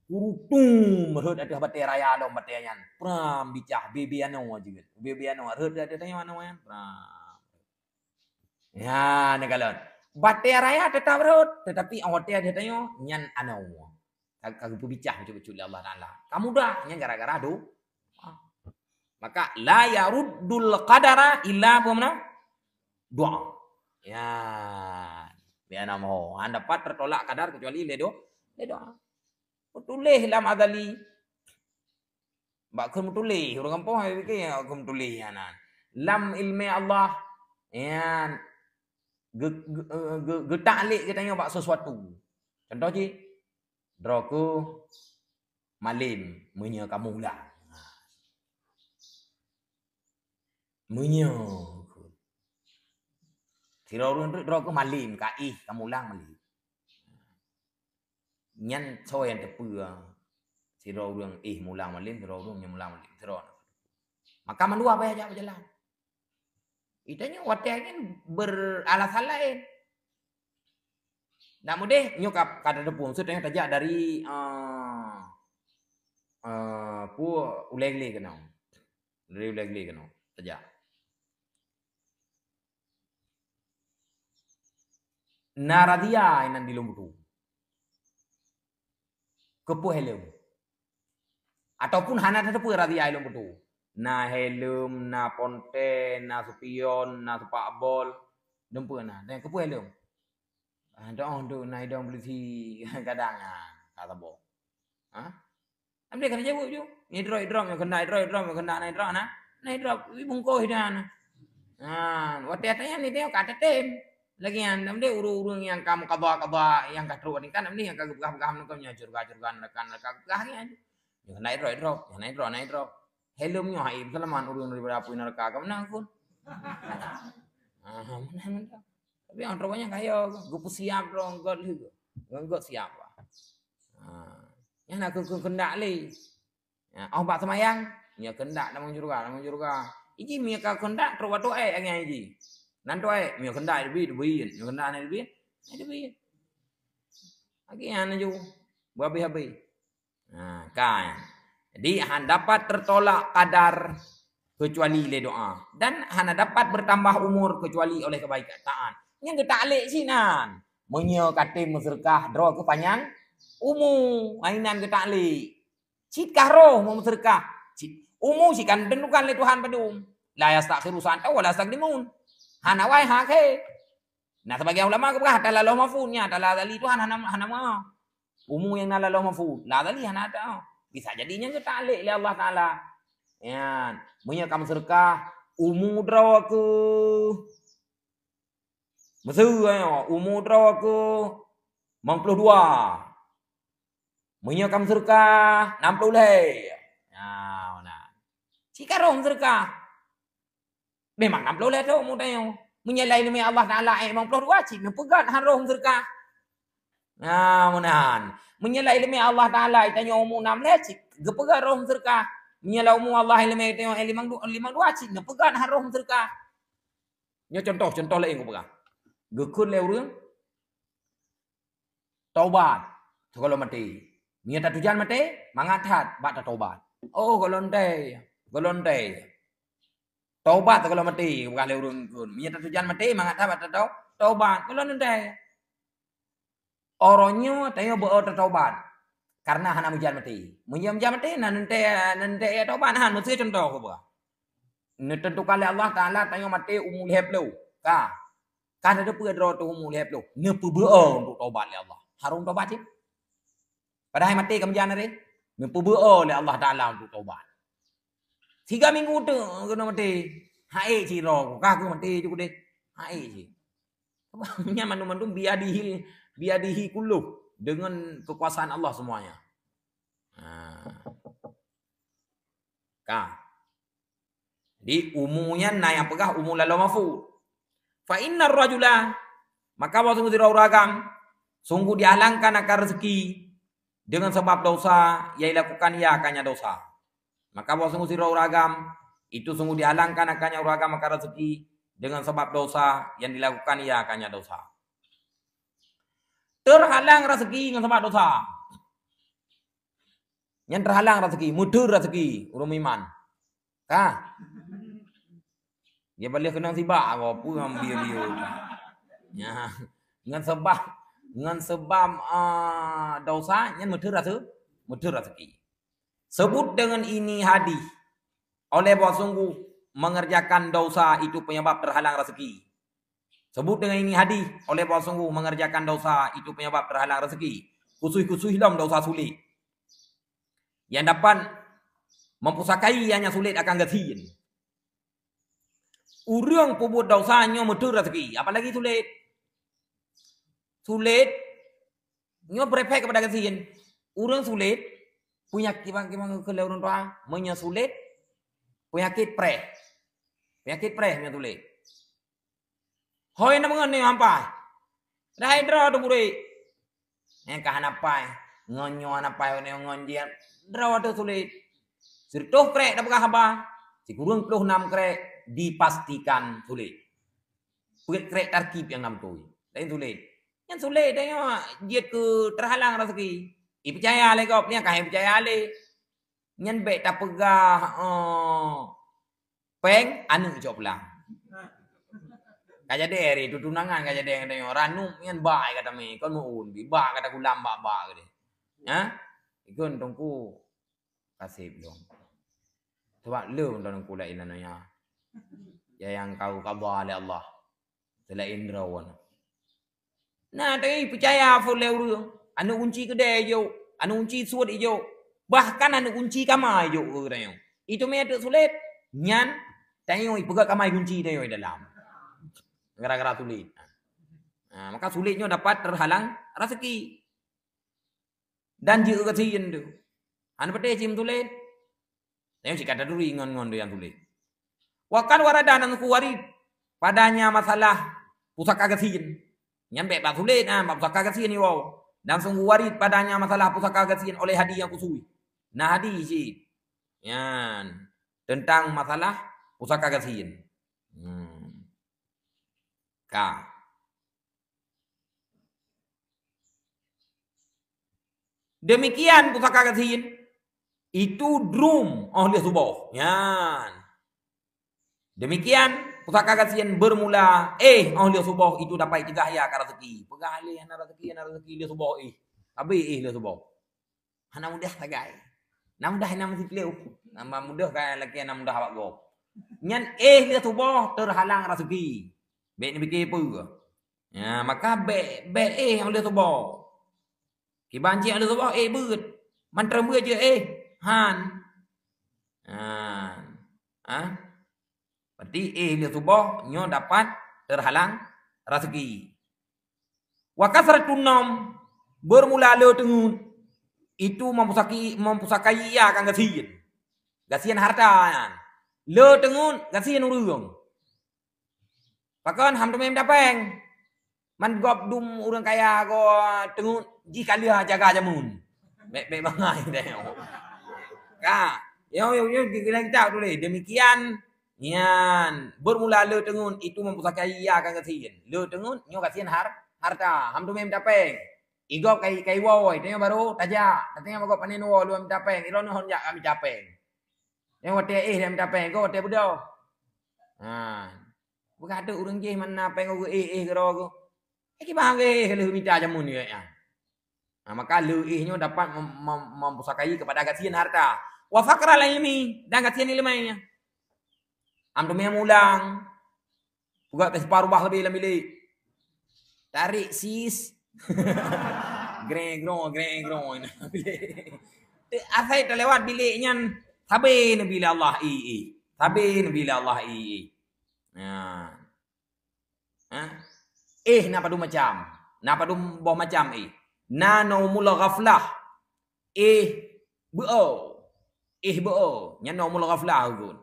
Kurutum rhot ateueh batée raya lom batée nyan. Pram bicah, bie-bie anoe jeuet. Bie-bie anoe rhot ateueh tanyoe anoe nyan. Pram. Ya, neukalon. Batée raya teutap rhot, teutapi watée ateueh tanyoe nyan anoe. Ka, ka geupeubicah bacut-bacut lé Allah Taala. Ka mudah, nyan gara-gara do-, Maka la yaruddul qadara illa apa meunan? Doa. Ya. Biar nama ho. Hana dapat tertolak kadar kecuali lé do-, lé doa. Tuléh lam Azali. Bak kheun tuléh, ureueng gampông hai pikir kheun tuléh nyan. Lam ilmu Allah, nyan ge-, ge-, ge-, geutaklik geutanyoe bak sesuatu. Contoh jih, droe keuh malem meunyoe kamoe ulang. Meunyoe sidroe ureueng treuk droe keuh malem, ka éh kamoe ulang malem. Nyan soe nyang teupeue sidroe ureueng éh mulang malem, sidroe ureueng nyoe mulang malem, sidroe. Maka mandua payah jak beujalan. Geutanyoe watée nyan beralasan laén. Nak mudeh, nyoe ka, ka tateupeue, maksud tanyoe tajak dari, eh, eh, peue, Ulèe Glé keunoe. Dari Ulèe Glé keunoe tajak. Na razia inan di Lôn Beutu. Keupeue helm? Ataupun hana tateupeue razia i Lôn Beutu. Na helm, na ponteng, na supion, na sepak bol. Dumpeue na. Dan keupeue helm? Ah, doh, doh, na idong polisi kadang, ah, ka saboh. Ha? Amdeh ka jaweueb ju. Idrop, idrop, nyoe keunak idrop, idrop, nyoe keunak na idrop na. Na idrop, i bungkôh dah na. Ha, watèe tanya ni tengok ka tetem. Lagi nyan, amdeh ureueng-ureueng nyang ka meuqadha-qadha, nyang ka trok tingkat, amdeh nyang ka geupeugah-peugah nangkon nyoe syeuruga-syeuruga, neuraka-neuraka geupeugah nyan. Nyoe keunak idrop, idrop, nyoe na idrop, na idrop, na idrop. Helm nyoe hai seulamat ureueng daripada apui neuraka ka meunan phon. Ah, meunan, meunan. Tapi orang tuanya kaya, geupeusiap dong, gèt lheueh. Gèt siap. Ah. Nyan na keu-, keu-, keuheundak lé. Ya, oh, bak seumayang, nyoe keuheundak lamong syeuruga, lamong syeuruga. Iji meunyoe ka keuheundak trok bak toh èk lagèe nyan iji. Nan toh èk, meunyoe keuheundak leubeh, leubeh. Meunyoe keuheundak hana leubeh, hana leubeh. Lagèe nyan laju. Beuhabéh-habéh. Ha, kan. Jadi, han dapat tertolak qadar kecuali lé doa. Dan hana dapat bertambah umur kecuali oleh kebaikan. Taat. Nyan geutaklik sinan. Meunyoe ka tem meuseudeukah, droe keu panyang umu. Inan geutaklik. Cit kah roh meuseudeukah. Cit. Umu cit ka neuteuntukan lé Tuhan padum. La yastakhiru sa'atan wa la yastaqdimun. Hana wai, hana khe. Na sebagian ulama geupeugah, "Ta'ala Lauh Mahfuz nyan, Ta'ala azali Tuhan hana, hana meu'ah." Umu nyang na lam Lauh Mahfuz, la azali hana ata. Bisa jadi nyan geutaklik lé Allah Taala. Nyan, meunyoe ka meuseudeukah, umu droe keu, meuseu, eh, umu droe keu limong ploh dua. Meunyoe ka meuseudeukah, nam ploh lhèe. Nah, nah. Cit ka roh meuseudeukah. Memang nam ploh lhèe thon umu tanyoe. Meunyoe lam ileumèe Allah Taala èk limong ploh dua, cit neupeugèt han roh meuseudeukah. Nah, meunan. Meunyoe lam ileumèe Allah Taala tanyoe umu nam lhèe, cit geupeugèt roh meuseudeukah. Meunyoe lam umu Allah ileumèe tanyoe èk limong du-, limong dua, cit neupeugèt han roh meuseudeukah. Nyoe contoh, contoh laén kupeugah. Geukheun lé ureueng, taubat sigohlom maté. Meunyoe tatujan maté, mangat that bak tataubat. Oh, gohlom teuntèe, gohlom teuntèe. Taubat sigohlom maté, peugah lé ureueng kheun. Meunyoe tatujan maté, mangat that bak tatau-, taubat. Gohlom teuntèe. Uroe nyoe tanyoe beu tataubat. Karena hana meujan maté. Meunyoe meujan maté, na neuntèe, neuntèe taubat, han, meuseu contoh kupeugah. Neuteuntukan lé Allah Taala tanyoe maté umu lhèe ploh. Ka. Ka neuteupeue droe teuh umu lhèe ploh. Neupeubeuet untuk taubat lé Allah. Harôh taubat cit. Padahai maté ka meujan aré. Neupeubeuet lé Allah Taala untuk taubat. Tiga minggu teuk keunoe maté. Hana ék cit droe, ka keuh maté cit udeh. Hana ék cit. Nyan mandum-mandum biyadihi, biyadihi kulluh, dengan kekuasaan Allah semuanya. Ha. Ka. Jadi, umu nyan na nyang peugah umu lam Lauh Mahfuz. Fa innar rajula, maka bahwa sungguh sidroe ureueng agam, sungguh dihalangkan akan rezeki dengan sebab dosa yang dilakukan ia akannya dosa. Maka bahwa sungguh sidroe ureueng agam, itu sungguh dihalangkan akannya ureueng agam akan rezeki dengan sebab dosa yang dilakukan ia akannya dosa. Terhalang rezeki dengan sebab dosa. Nyan terhalang rezeki, meutheuet rezeki ureueng meuiman. Ka. Dia baleh keunong sibak, apa pun ngon bieu-bieu. Ya. Ngon sebab, ngon sebab, ah, dosa, nyan meutheuet rezeki, meutheuet rezeki. Sebut dengan ini hadis, oleh bahwa sungguh mengerjakan dosa itu penyebab terhalang rezeki. Sebut dengan ini hadis, oleh bahwa sungguh mengerjakan dosa itu penyebab terhalang rezeki. Khusus-khusus lom dosa sulet. Yang dapat mempusakai hanya sulet akan gasien. Ureueng peubuet dosa nyoe meutheuet rezeki, apalagi sulet. Sulet nyoe berefek kepada gasien. Ureueng sulet, penyakit bang, bang keu ureueng tuha, meunyoe sulet, penyakit preh. Penyakit preh nyoe sulet. Hôi na meungon nyoe ampai. Dahai droe teuh burék. Nyang ka hana pai, ngon nyoe hana pai, ngon jieb, droe teuh sulet. Sireutôh krek tapeugah haba, sikureueng ploh nam krek dipastikan sulet. Peuet krek tarkib nyang na beutôi, laén sulet. Nyan sulet, dan nyoe jeuet keu terhalang rezeki. Ipeucaya lé gob, nyang ka hana ipeucaya lé. Nyan bèk tapeugah, eh, péng, aneuk cok pulang. Ka jadi, hari tu tunangan ka jadi, kata nyoe, ranup nyan bak kata mi, kon meu'un, bak kata kulam bak-bak kata. Ha? Ikon tungku kasih belum. Sebab lom tungku lain nanya. Ya yang kau qadha oleh Allah. Selain droe. Na, tapi peucaya phon lé ureueng. Aneuk kunci keudè ijok, aneuk kunci suet ijok. Bahkan hana kunci kama ijok keu tanyoe. Itu meunan teuk sulet, nyan tanyoe ipeugah kama kunci tanyoe dalam. Gara-gara sulet. Ha, maka sulet nyoe dapat terhalang rezeki. Dan jeuet gasien tu. Hana patéh cit meutulen. Nyoe cit ka taduri ngon-ngon tu nyang tulen. Wa qad warada, dan sungguh warid padanya masalah pusaka gasien. Nyan bèk bak tulen, ah, bak pusaka gasien iwoe. Dan sungguh warid padanya masalah pusaka gasien oleh hadis nyang khusus. Na hadis cit. Nyan tentang masalah pusaka gasien. Hmm. Ka. Demikian pusaka gasien, itu drum óh lheueh suboh. Nyan. Demikian pusaka gasien bermula éh óh lheueh suboh, itu dapat icegah ya ka rezeki. Peugah lé hana rezeki, hana rezeki lheueh suboh éh. Habéh éh lheueh suboh. Hana mudah sagai. Na mudah na meusipleuh. Nama mudah ka lakée na mudah awak gob. Nyan éh lheueh suboh terhalang rezeki. Bèk neupike peue. Ya, maka bèk, bèk éh óh lheueh suboh. Kiban cit óh lheueh suboh éh beuet. Mantong beuet jeuet éh. Han. Han. Ha? Berarti éh lheueh suboh nyoe dapat terhalang rezeki. Wa kasratun naum, bermula le teungeut, itu mempusaki-, mempusakai ia akan gasien. Gasien harta nyan. Le teungeut gasien ureueng. Pakon ham teumé mita péng. Man gob dum ureueng kaya go teungeut jih ka lheueh jaga jameun. Bèk, bèk bangai teuh. Ka, yo, yo, yo, di dalam kitab tuléh, demikian nyan, bermula le teungeut itu mempusakai ia akan gasien. Le teungeut nyoe gasien har-, harta, ham teumé mita péng. Igob kai, kai woe, tanyoe baru tajak, tatanyong bak gob panen woe lôn mita péng, droeneuh hon jak ka mita péng. Nyang watèe éh dak mita péng, gob watèe beudôh. Ha. Beugah teuk ureueng jéh mana péng geuh éh, éh keudroe geuh. Eh, kiban geuh éh lheueh mita jameun geuh nyan. Ha, maka le éh nyoe dapat mem-, mem-, mempusakai kepada gasien harta. Wa faqral ilmi, dan gasien ileumèe nyan. Am teumé mulang. Peugah teuh sipa rubah leubeh lam bilék. Tarék sis. Greng grong, greng grong. Asai talewat bilék nyan, sabe neubi lé Allah éh, éh. Sabe neubi lé Allah éh, éh. Nyan. Ha? Éh na padum macam. Na padum boh macam éh. Na naumul ghaflah. Éh beuo. Éh beuo. Nyan naumul ghaflah geukheun.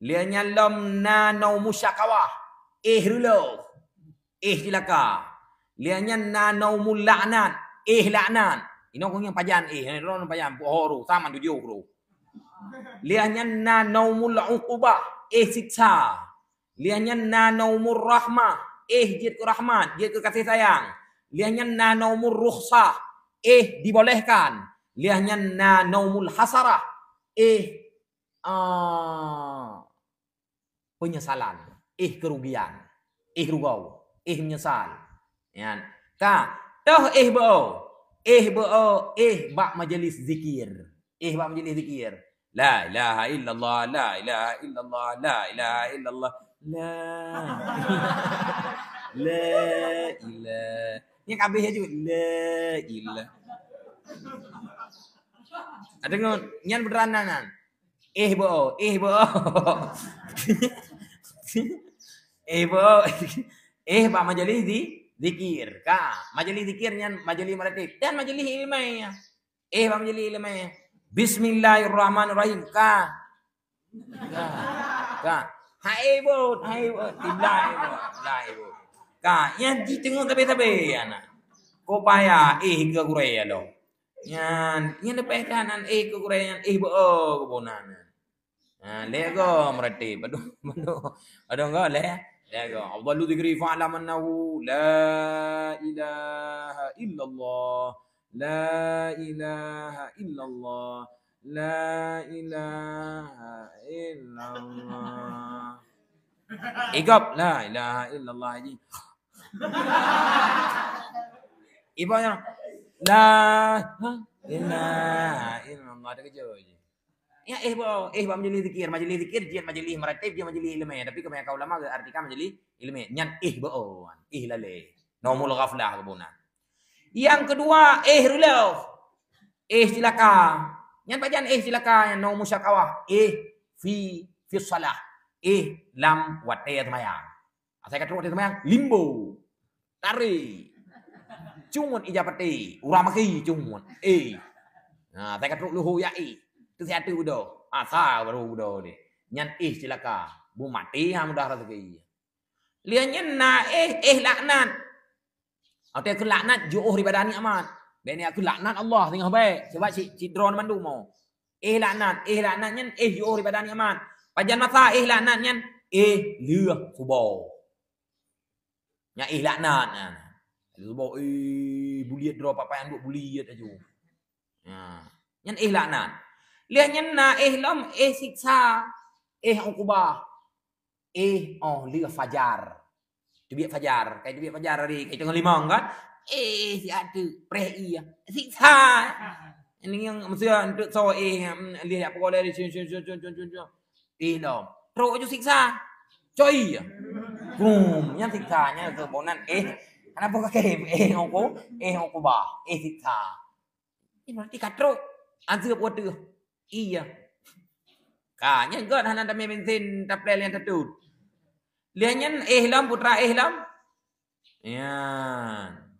Lheueh nyan lom na naumus syakawah. Éh reulôh. Éh cilaka. Lheueh nyan na naumul laknat. Éh laknat. Inoe kong nyang pajan éh. Inoe pajan. Peuet ho roh. Saman tujoh roh. Lheueh nyan na naumul uqubah, éh siksa. Lheueh nyan na naumur rahmah, éh jeuet keu rahmat, jeuet keu kasih sayang. Lheueh nyan na naumur rukhsah, éh dibolehkan. Lheueh nyan na naumul hasarah, éh, ah, penyesalan, éh kerugian, éh rugao, éh menyesal. Nyan. Ka, toh éh beuo. Éh beuo, éh bak majelis zikir. Éh bak majelis zikir. La ilaha illallah, la ilaha illallah, la ilaha illallah. La, la ilaha. Nyan ka abéh laju. La ilaha. Ada ngon, nyan beudaranan nyan. Éh beuo, éh beuo. Éh beuo. Éh bak majelis zi-, zikir. Ka, majelis zikir nyan majelis meuratéb. Dan majelis ileumèe nyan. Éh bak majelis ileumèe. Bismillahirrahmanirrahim. Ka. Ka. Ka. Hai bot, hai bot. Tiblah hai bot. Tiblah hai bot. Ka, nyan jiteungeut sabe-sabe aneuk. Ko payah éh keu gurèe lom. Nyan, nyan leubeh that nan éh keu gurèe nyan, éh beuo keu bona nyan. Ha, lhèe goe meuratéb. Aduh, aduh. Aduh goe lhèe. Lhèe goe. Afdalu dzikri fa'lam annahu la ilaha illallah. La ilaha illallah. La ilaha illallah. Éh gob, la ilaha illallah ji. Ibu nyan, la ilaha illallah, teukeujot ji. Ya, éh beuo, éh bak majelis zikir, majelis zikir jeuet majelis meuratéb, jeuet majelis ileumèe, tapi keubanyakan ulama geuartikan majelis ileumèe. Nyan éh beuo, éh lalé. Naumul ghaflah keu bona. Nyang keudua, éh reulôh. Éh cilaka. Nyan pajan éh cilaka nyan, nyoe musyakawah. Éh fi, fi shalah. Éh lam watée seumayang. Asai ka trok watée seumayang, limbo. Tarék. Cungut ija paté, urang maké cungut. Éh. Nah, asai ka trok luhu ya éh. Tu siatu beudôh. Asa baru beudôh deh. Nyan éh cilaka. Bu maté ha mudah raseuki. Lheueh nyan na éh, éh laknat. Watée keu laknat jiôh daripada nikmat. Bék niat keu laknat Allah singoh bék. Sebab cit, cit droe mandum. Éh laknat, éh laknat nyan éh jiôh daripada nikmat. Pajan masa éh laknat nyan? Éh lheueh suboh. Nyan éh laknat nyan. Suboh éh buliet droe, papai anduk buliet aju. Nyan, nyan éh laknat. Lheueh nyan na éh lom, éh siksa, éh ukubah. Éh, oh, lheueh fajar. Teubiet fajar, kai teubiet fajar hari, kai teungoh limong kan? Éh, siat teuk, preh ie. Siksa. Ini nyang mesti untuk so éh, em, lheueh yak pukul dari cun, cun, cun. Éh lom. Trok aju siksa. Coi. Bum, nyan siksa, nyan keubonan. Éh, kenapa kakek? Éh, ongko, éh, ongko bah. Éh, siksa. Ini berarti ka trok. Azeueb wateuh. Iya. Ka, nyan göt hana tamé bensin, taplé nyang tatut. Lheueh nyan éh lom, putra éh lom. Nyan.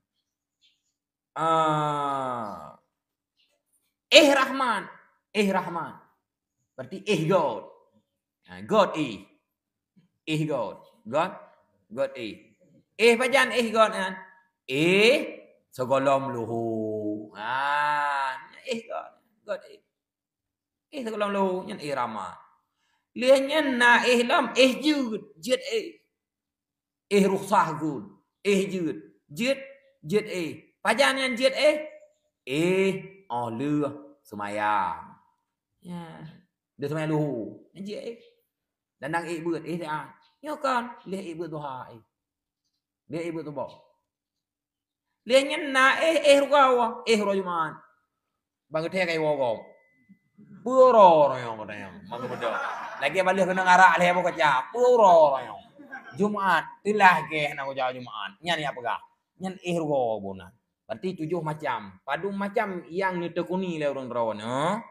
Ah. Éh Rahman. Éh Rahman. Berarti éh göt. Ha, göt éh. Éh göt. Göt. Göt éh. Éh pajan éh göt nyan? Éh sigohlom luhu. Ha, éh göt. Göt éh. Éh sigohlom luhu nyan éh Rahman. Lheueh nyan na éh lom, éh jeuet, jeuet éh. Éh rukhsah gun, éh jeuet, jeuet, jeuet éh. Pajan nyan jeuet éh? Éh, oh lheueh seumayang. Ya, lheueh seumayang luhu, nyan jeuet éh. Dan nang éh beuet, éh siat. Nyoe kan, lheueh éh beuet duha éh. Lheueh éh beuet suboh. Lheueh nyan na éh, éh rugoe, éh uroe Jumat. Bang geuthée kai woe gob. Peue uroe nyang geutanyoe, mang geubeudôh. Lagée baleueh keunong arak lhée boh kaca. Peue uroe nyang. Jumat, teulah geh na uja Jumat. Nyan nyang peugah. Nyan éh rugoe bunan. Berarti tujoh macam. Padum macam nyang neuteukuni lé ureuëng droe nyoe.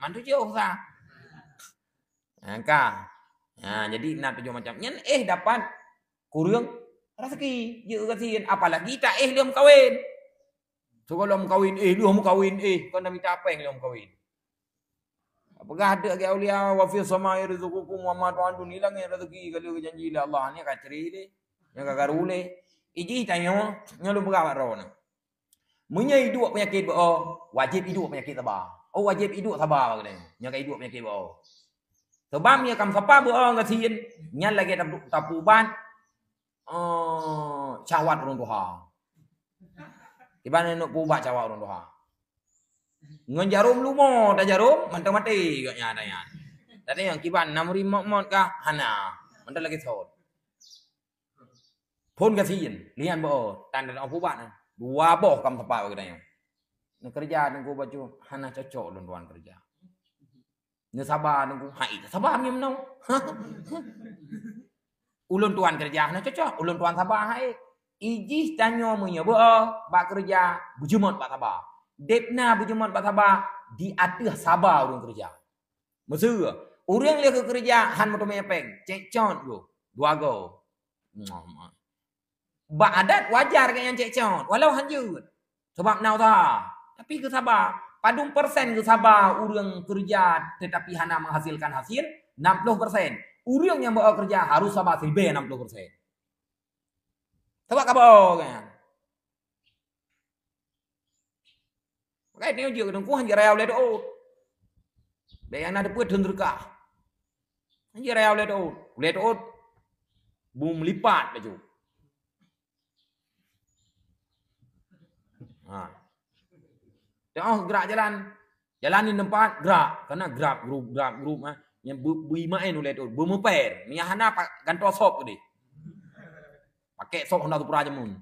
Man tujoh sa. Ha, ka. Ha, jadi na tujoh macam. Nyan éh dapat kureueng raseuki, jeuet gasien. Apalagi ta éh lheueh meukawen. Sigohlom meukawen éh, lheueh meukawen éh, kon na mita péng lheueh meukawen. Peugah deuek lagée aulia, "Wa fis samai rizqukum wa ma tu'adun." Hilang nyang raseuki ka lheueh geujanji lé Allah, nyan ka cre lé, nyan ka garu lé. Ijih tanyoe, nyoe lôn peugah bak droeneuh. Meunyoe iduek peunyakét beu-o, wajéb iduek peunyakét saba. Oh, wajéb iduek saba bak geutanyoe. Nyoe ka iduek peunyakét beu-o. Sabab meunyoe kam saba beu-o ngon gasien, nyan lagée tapeu-, tapeuubat, eh, syahwat ureuëng tuha. Kiban neuk peuubat syahwat ureuëng tuha. Ngon jarom lumo, tajarom, mantong maté gobnyan, tanyang. Tanyang kiban na meuri mot-mot kah? Hana. Mantong lagée sot. Phon gasien, lian beu-o, tan dan peuubat. Dua boh kam teumpat bak geutanyoe. Neukeureuja teungku bacut, hana cocok ulôn tuan keureuja. Neusaba teungku, hai, saba meunyoe meunoe. Ulôn tuan keureuja hana cocok, ulôn tuan saba hai. Ijih tanyoe meunyoe beu-o bak keureuja, beujeumot bak saba. Deb na beujeumot bak saba di ateueh saba ureuëng keureuja. Meuseu, ureuëng lé keu keureuja han meuteumé péng, cekcok goh, dua goe. Bak adat wajar gobnyan cekcok, walau han jeuet. Sabab na useuha, tapi geusaba. Padum persen geusaba ureuëng keureuja tetapi hana menghasilkan hasil? Enam puluh persen. Ureuëng nyang beu-o keureuja harus saba siribée enam puluh persen. Sabab ka beu-o gobnyan. Pakai tanyoe jeuet keu teungku, han jeuet raya ulée teuôt. Bék nyang na teupeu thon teureukah. Han jeuet raya ulée teuôt. Ulée teuôt beu meulipat laju. Ha. Teuôt geurak jalan. Jalan di teumpat, geurak. Kana grab, grup, grab, grup, ha. Nyang beu-, beuimaén ulée teuôt. Beumeuper. Meunyo hana, pa-, gantoe sop keudeh. Pakai sop Honda Supra jameun.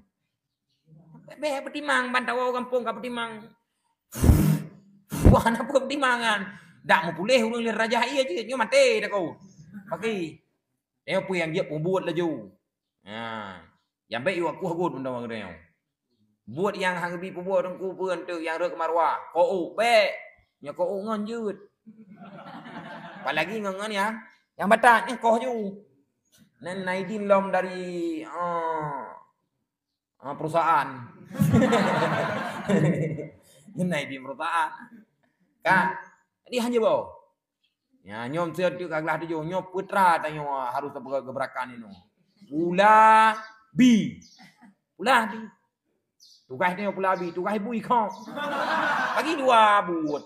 Bék peutimang, ban tawoe gampông ka peutimang. Wah, na peue peutimang nyan? Dak meupuléh ureuëng lé rajah ie jeuet, nyoe maté takot. Paki. Nyoe peue nyang jeuet peubuet laju. Ha. Nyang bék iwak kueh got undang ureuëng nyoe. Buet nyang han geubi peubuet teungku peue enteuk nyang rhot keu maruah. Ko-, oh, bék. Nyoe koh ngon jeuet. Apalagi ngon, ngon nyang, nyang batat nyan koh ju. Nan Naidin lom dari, ah, ah, perusahaan. Nan Naidin perusahaan. Ka, jadi hana boh. Ya, nyoe meusiot ka glah tujoh, nyoe putra tanyoe harus tapeugah geubarakan inoe. Pula bi. Pula bi. Tugaih tanyoe pula bi, tugaih bui kong. Bagi dua buet.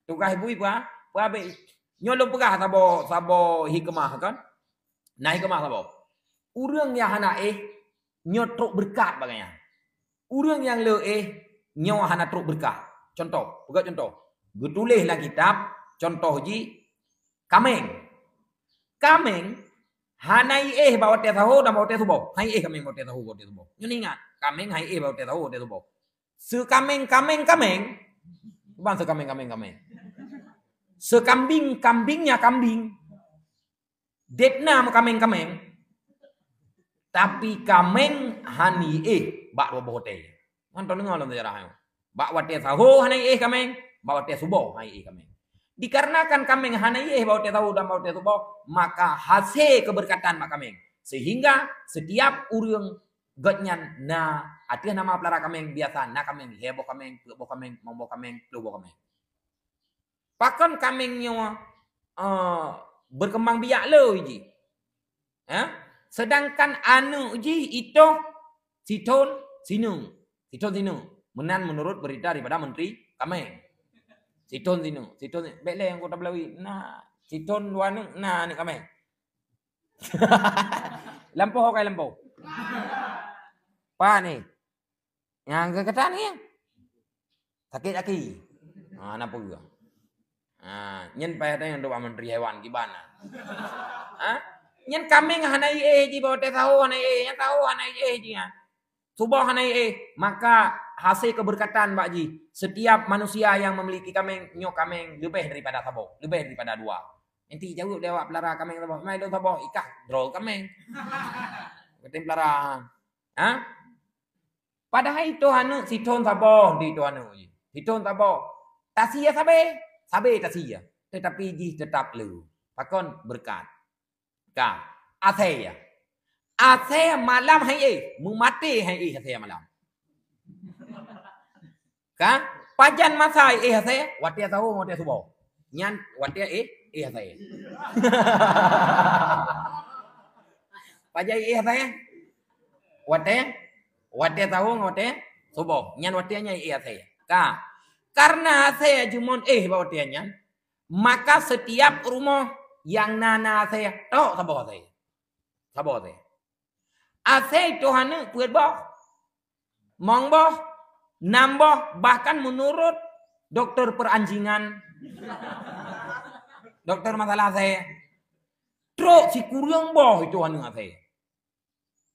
Tugaih bui pua, pua be. Nyoe lôn peugah saboh, saboh hikmah kan. Nah, hikmah saboh. Ureuëng nyang hana éh, nyoe trok beureukat bak gobnyan. Ureuëng nyang le éh, nyoe hana trok beureukat. Contoh, peugah contoh. Geutuléh lam kitab, contoh jih, kaméng. Kaméng hana éh bak watée saho dan bak watée suboh. Hana éh kaméng bak watée saho, bak watée suboh. Nyoe ingat, kaméng hana éh bak watée saho, watée suboh. Seukaméng-kaméng kaméng, ban seukaméng-kaméng kaméng. Seukambing-kambingnya kambing. Debna meukaméng-kaméng, tapi kaméng hana éh bak dua boh watée. Ngon tadeungoe lam sejarah nyoe. Bak watée saho hana éh kaméng, bak watée suboh hana éh kaméng. Dikarenakan kaméng hana éh bak watée saho dan bak watée suboh, maka hase keubeureukatan bak kaméng. Sehingga setiap ureuëng gobnyan na ateueh nama peulara kaméng, biasa na kaméng, lhée boh kaméng, peuet boh kaméng, limong boh kaméng, ploh boh kaméng. Pakon kaméng nyoe, eh, berkembang biak le jih? Eh? Sedangkan aneuëk jih itôh sithon sineuk. Sithon sineuk. Meunan menurut berita daripada menteri kaméng. Sithon sineuk, sithon sineuk. Bék lé anggota Belawi. Na, sithon dua aneuëk, na aneuëk kaméng. Lampôh kai lampôh. Pane. Nyang keu katan ni. Sakét aki. Ha, na peue? Ha, nyan payah tanyong bak menteri hewan kiban na. Ha? Nyan kaméng hana éh jih bak watée saho hana éh, nyan saho hana éh jih nyan. Suboh hana éh, maka hase keubeureukatan bak jih. Setiap manusia yang memiliki kaméng, nyoe kaméng leubeh daripada saboh, leubeh daripada dua. Nanti jaweueb lé awak peulara kaméng saboh. Mai lôn saboh, ikah droe kaméng. Kating peulara. Ha? Padahai itôh aneuëk sithon saboh di itôh aneuëk jih. Sithon saboh. Tasie sabe, sabe tasie. Tetapi jih tetap le. Pakon? Beureukat. Ka. Asée. Asée malam hana éh, meumaté hana éh asée malam. Ka? Pajan masa éh asée, watée saho ngon watée suboh. Nyan watée éh, éh asée. Pajan éh asée? Watée, watée saho ngon watée suboh. Nyan watée nyan éh asée. Ka. Karena asée jimon éh bak watée nyan, maka setiap rumoh nyang na, na asée, trok saboh asée. Saboh asée. Asée itôh aneuëk peuet boh, limong boh, nam boh, bahkan menurut doktor peranjingan, doktor masalah asée, trok sikureueng boh itôh aneuëk asée.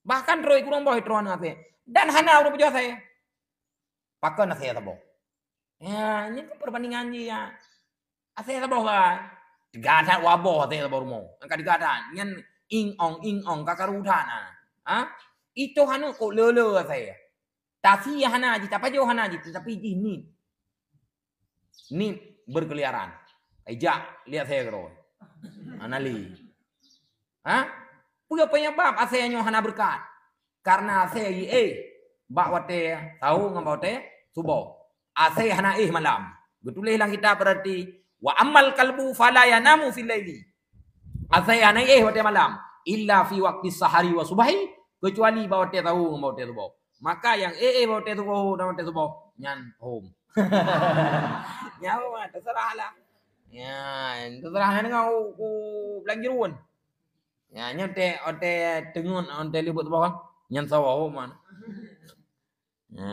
Bahkan trok sikureueng boh itôh aneuëk asée. Dan hana ureuëng peujeuet asée. Pakon asée saboh? Ya, nyan kan perbandingan jih, ya. Asée saboh kan. Teuga that dua boh asée saboh rumoh. Nyang ka teuga that. Nyan ing-ong, ing-ong, ka karu that na. Ha? Itôh aneuëk kok le-le asée. Tasie hana jih, tapajoh hana jih, tetapi jih niet. Niet berkeliaran. Ijak lihat asée keudroe. Hana le. Ha? Peue penyebab asée nyoe hana beureukat? Karena asée éh bak watée saho ngon bak watée suboh. Asée hana éh malam. Geutuléh lam kitab berarti, "Wa ammal kalbu fala yanamu fil laili." Asée hana éh watée malam, "illa fi waqti sahari wa subahi," kecuali bak watée saho ngon bak watée suboh. Maka nyang éh, éh bak watée suboh dan watée suboh, nyan hom. Nyan hom, terserah lah. Ya, terserah nyan deungon u, u Blang Jeuruen. Ya, nyan tée, watée teungeut, watée libot saboh kan. Nyan sawa hom man. Ya.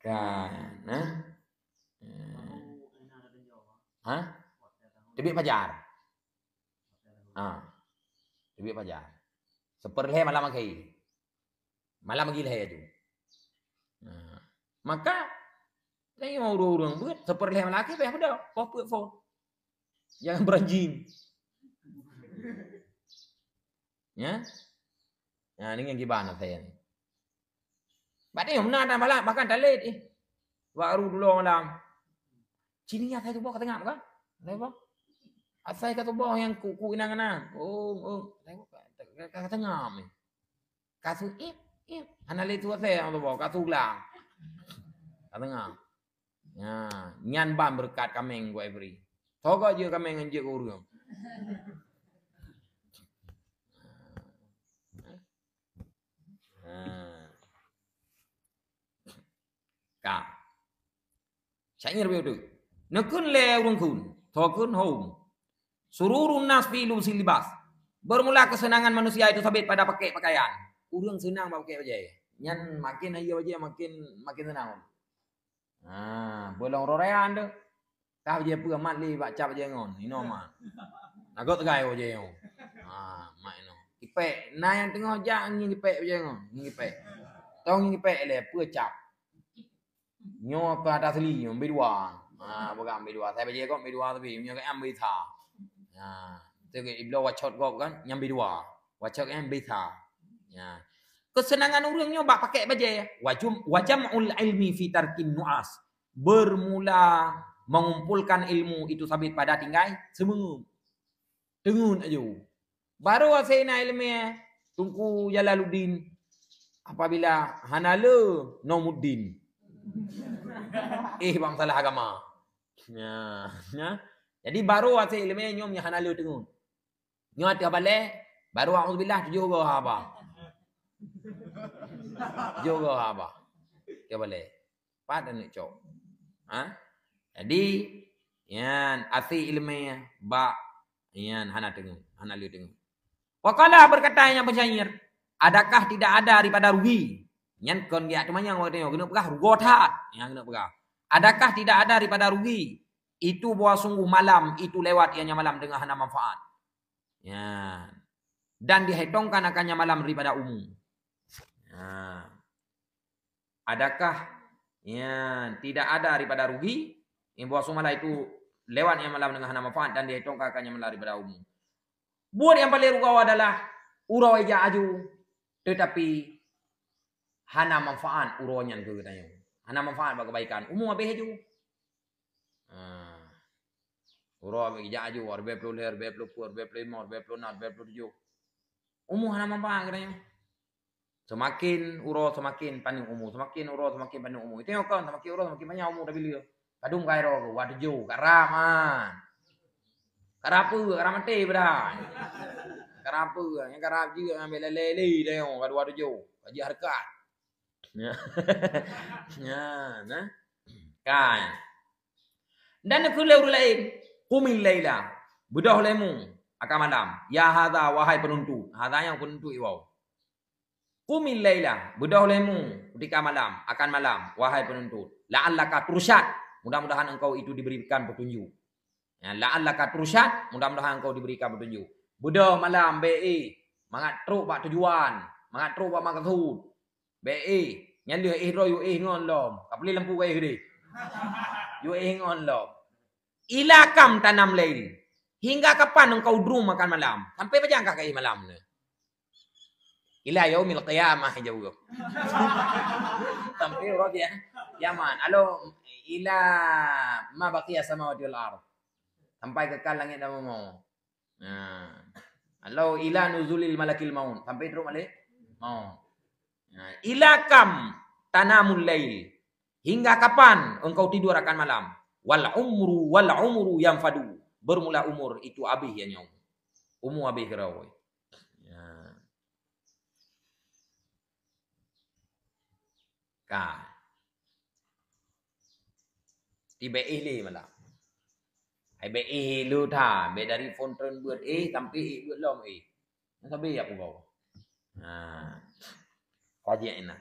Kan, nah. Ha? Teubiet pajar. Ha. Teubiet pajar. Seupeurlhée malam akhé. Malam lagi lhée aju. Nah, maka, tanyoe ureuëng-ureuëng beuet seupeurlhée malam akhé payah beudôh, poh peuet phon. Jangan beranjing. Ya? Nah, dengan kiban saya ni. Bak tanyoe meunan dan malam, bahkan talét, eh. Baru dulu malam. Cini asai tuboh ka teungap ka? Asai tuboh. Asai ka tuboh nyang ku, ku inang-inang. Oh, oh. Asai tuboh ka, ka, ka teungap ni. Ka su ip, ip. Hana lé su asai nyang tuboh, ka su glang. Ka teungap. Ya, nyan ban beureukat kaméng ku bri. Toh ka jeuet kaméng ngon jeuet keu ureueng. Ha. Ka. Syair beutôi. Neukheun lé ureueng kheun, toh kheun hom. Sururun nas fi lubsil libas. Bermula kesenangan manusia itu sabit pada pakai pakaian. Ureueng seunang bak pakai bajée. Nyan makin hayeu bajée, makin, makin seunang. Ha, beulong roraian tu. Tah bajée peue mat lé bak cap bajée ngon. Inoe mat. Lagot teugai bajée ngon. Ha, mat inoe. Kipek, na nyang teungoh jak ngieng kipek bajée ngon. Ngieng kipek. Tong ngieng kipek lé peue cap. Nyoe keu atas li, nyoe B dua. Ha, peugah B dua. Saya bajée kok B dua tapi nyoe keu nyang B sa. Ha, tu ke ibloe wacot kok kan, nyang B dua. Wacot nyang B sa. Ya. Kesenangan ureueng nyoe bak pakai bajée. Wajum, wajam'ul ilmi fi tarkin nu'as. Bermula mengumpulkan ilmu itu sabit pada tinggai seumeu'eup. Teungeut aju. Baru asai na ileumé Teungku Jalaluddin apabila hana le Nomuddin. Eh, bang salah agama. Ya, ya. Jadi baru asai ileumé nyoe hana le teungeut. Nyoe ateueh balée, baru auzubillah tujoh goe haba. Tujoh goe haba. Ke balée. Pat aneuk cok. Ha? Jadi, nyan asai ileumé bak nyan hana teungeut, hana le teungeut. Wa qala, berkata nyang penyair, adakah tidak ada daripada rugi? Nyan kon geujak teumanyong watée nyoe, keuneuk peugah rugoe that. Nyang keuneuk peugah. Adakah tidak ada daripada rugi? Itu bahwa sungguh malam itu lewat ianya malam dengan hana manfaat. Ya. Dan dihitungkan akannya malam daripada umu. Ya. Adakah, ya, tidak ada daripada rugi? Yang bahwa sungguh malam itu lewat ianya malam dengan hana manfaat dan dihitungkan akannya malam daripada umu. Buet nyang paleng rugoe adalah uroe ijak aju, tetapi hana manfaat uroe nyan keu geutanyoe. Hana manfaat bak kebaikan. Umu habéh aju. Ha. Uroe ijak aju, ribée ploh lhée, ribée ploh peuet, ribée ploh limong, ribée ploh nam, ribée ploh tujoh. Umu hana manfaat geutanyoe. Seumaken uroe seumaken paneuk umu, seumaken uroe seumaken paneuk umu. Itu nyang kon, seumaken uroe seumaken panyang umu tabileue. Kadung kai roe geuh, wah tujoh, karab man. Karab peue, karab maté beudah. Karab peue, nyang karab jeuet ngambil lé-lé lé dayong ka dua tujoh. Ka jeuet hareukat. Ya. Ya, nah. Kan. Dan neukheun lé ureueng laén, "Qumil laila." Beudôh lé mu akan malam. Ya hadza, wahai penuntut. Hadza nyang penuntut iwoe. "Qumil laila." Beudôh lé mu kutika malam, akan malam, wahai penuntut. "La'allaka tursyad." Mudah-mudahan engkau itu diberikan petunjuk. Ya, "la'allaka tursyad", mudah-mudahan engkau diberikan petunjuk. Beudôh malam, bék éh. Mangat trok bak tujuan, mangat trok bak maksud. Bék éh. Nyan lheueh éh droe yue éh ngon lom. Ka peuleueh lampu ka éh deh. Yue éh ngon lom. "Ila kam tanamul lail?" Hingga kapan engkau drum akan malam? Sampai pajan kah ka éh malam nyoe? Ila yaumil qiyamah, jaweueb. Sampai uroe kia-, kiamat. Alo, ila ma baqiya samawati wal ard. Sampai kekal langit dan bumoe. Nah. Alo, ila nuzulil malakil maut. Sampai trok malaikat maut. Nah, ila kam tanamul lail? Hingga kapan engkau tidur akan malam? Wal umru, wal umru yanfadu. Bermula umur itu habéh, ya nyoe. Umu habéh keudroe. Ya. Ka. Ti bék éh lé malam. Hai bék éh lé that, bék dari phon treun beuet éh, sampai éh beuet lom éh. Nyan sabe ya pugoe. Ha. Ka jeuet inan.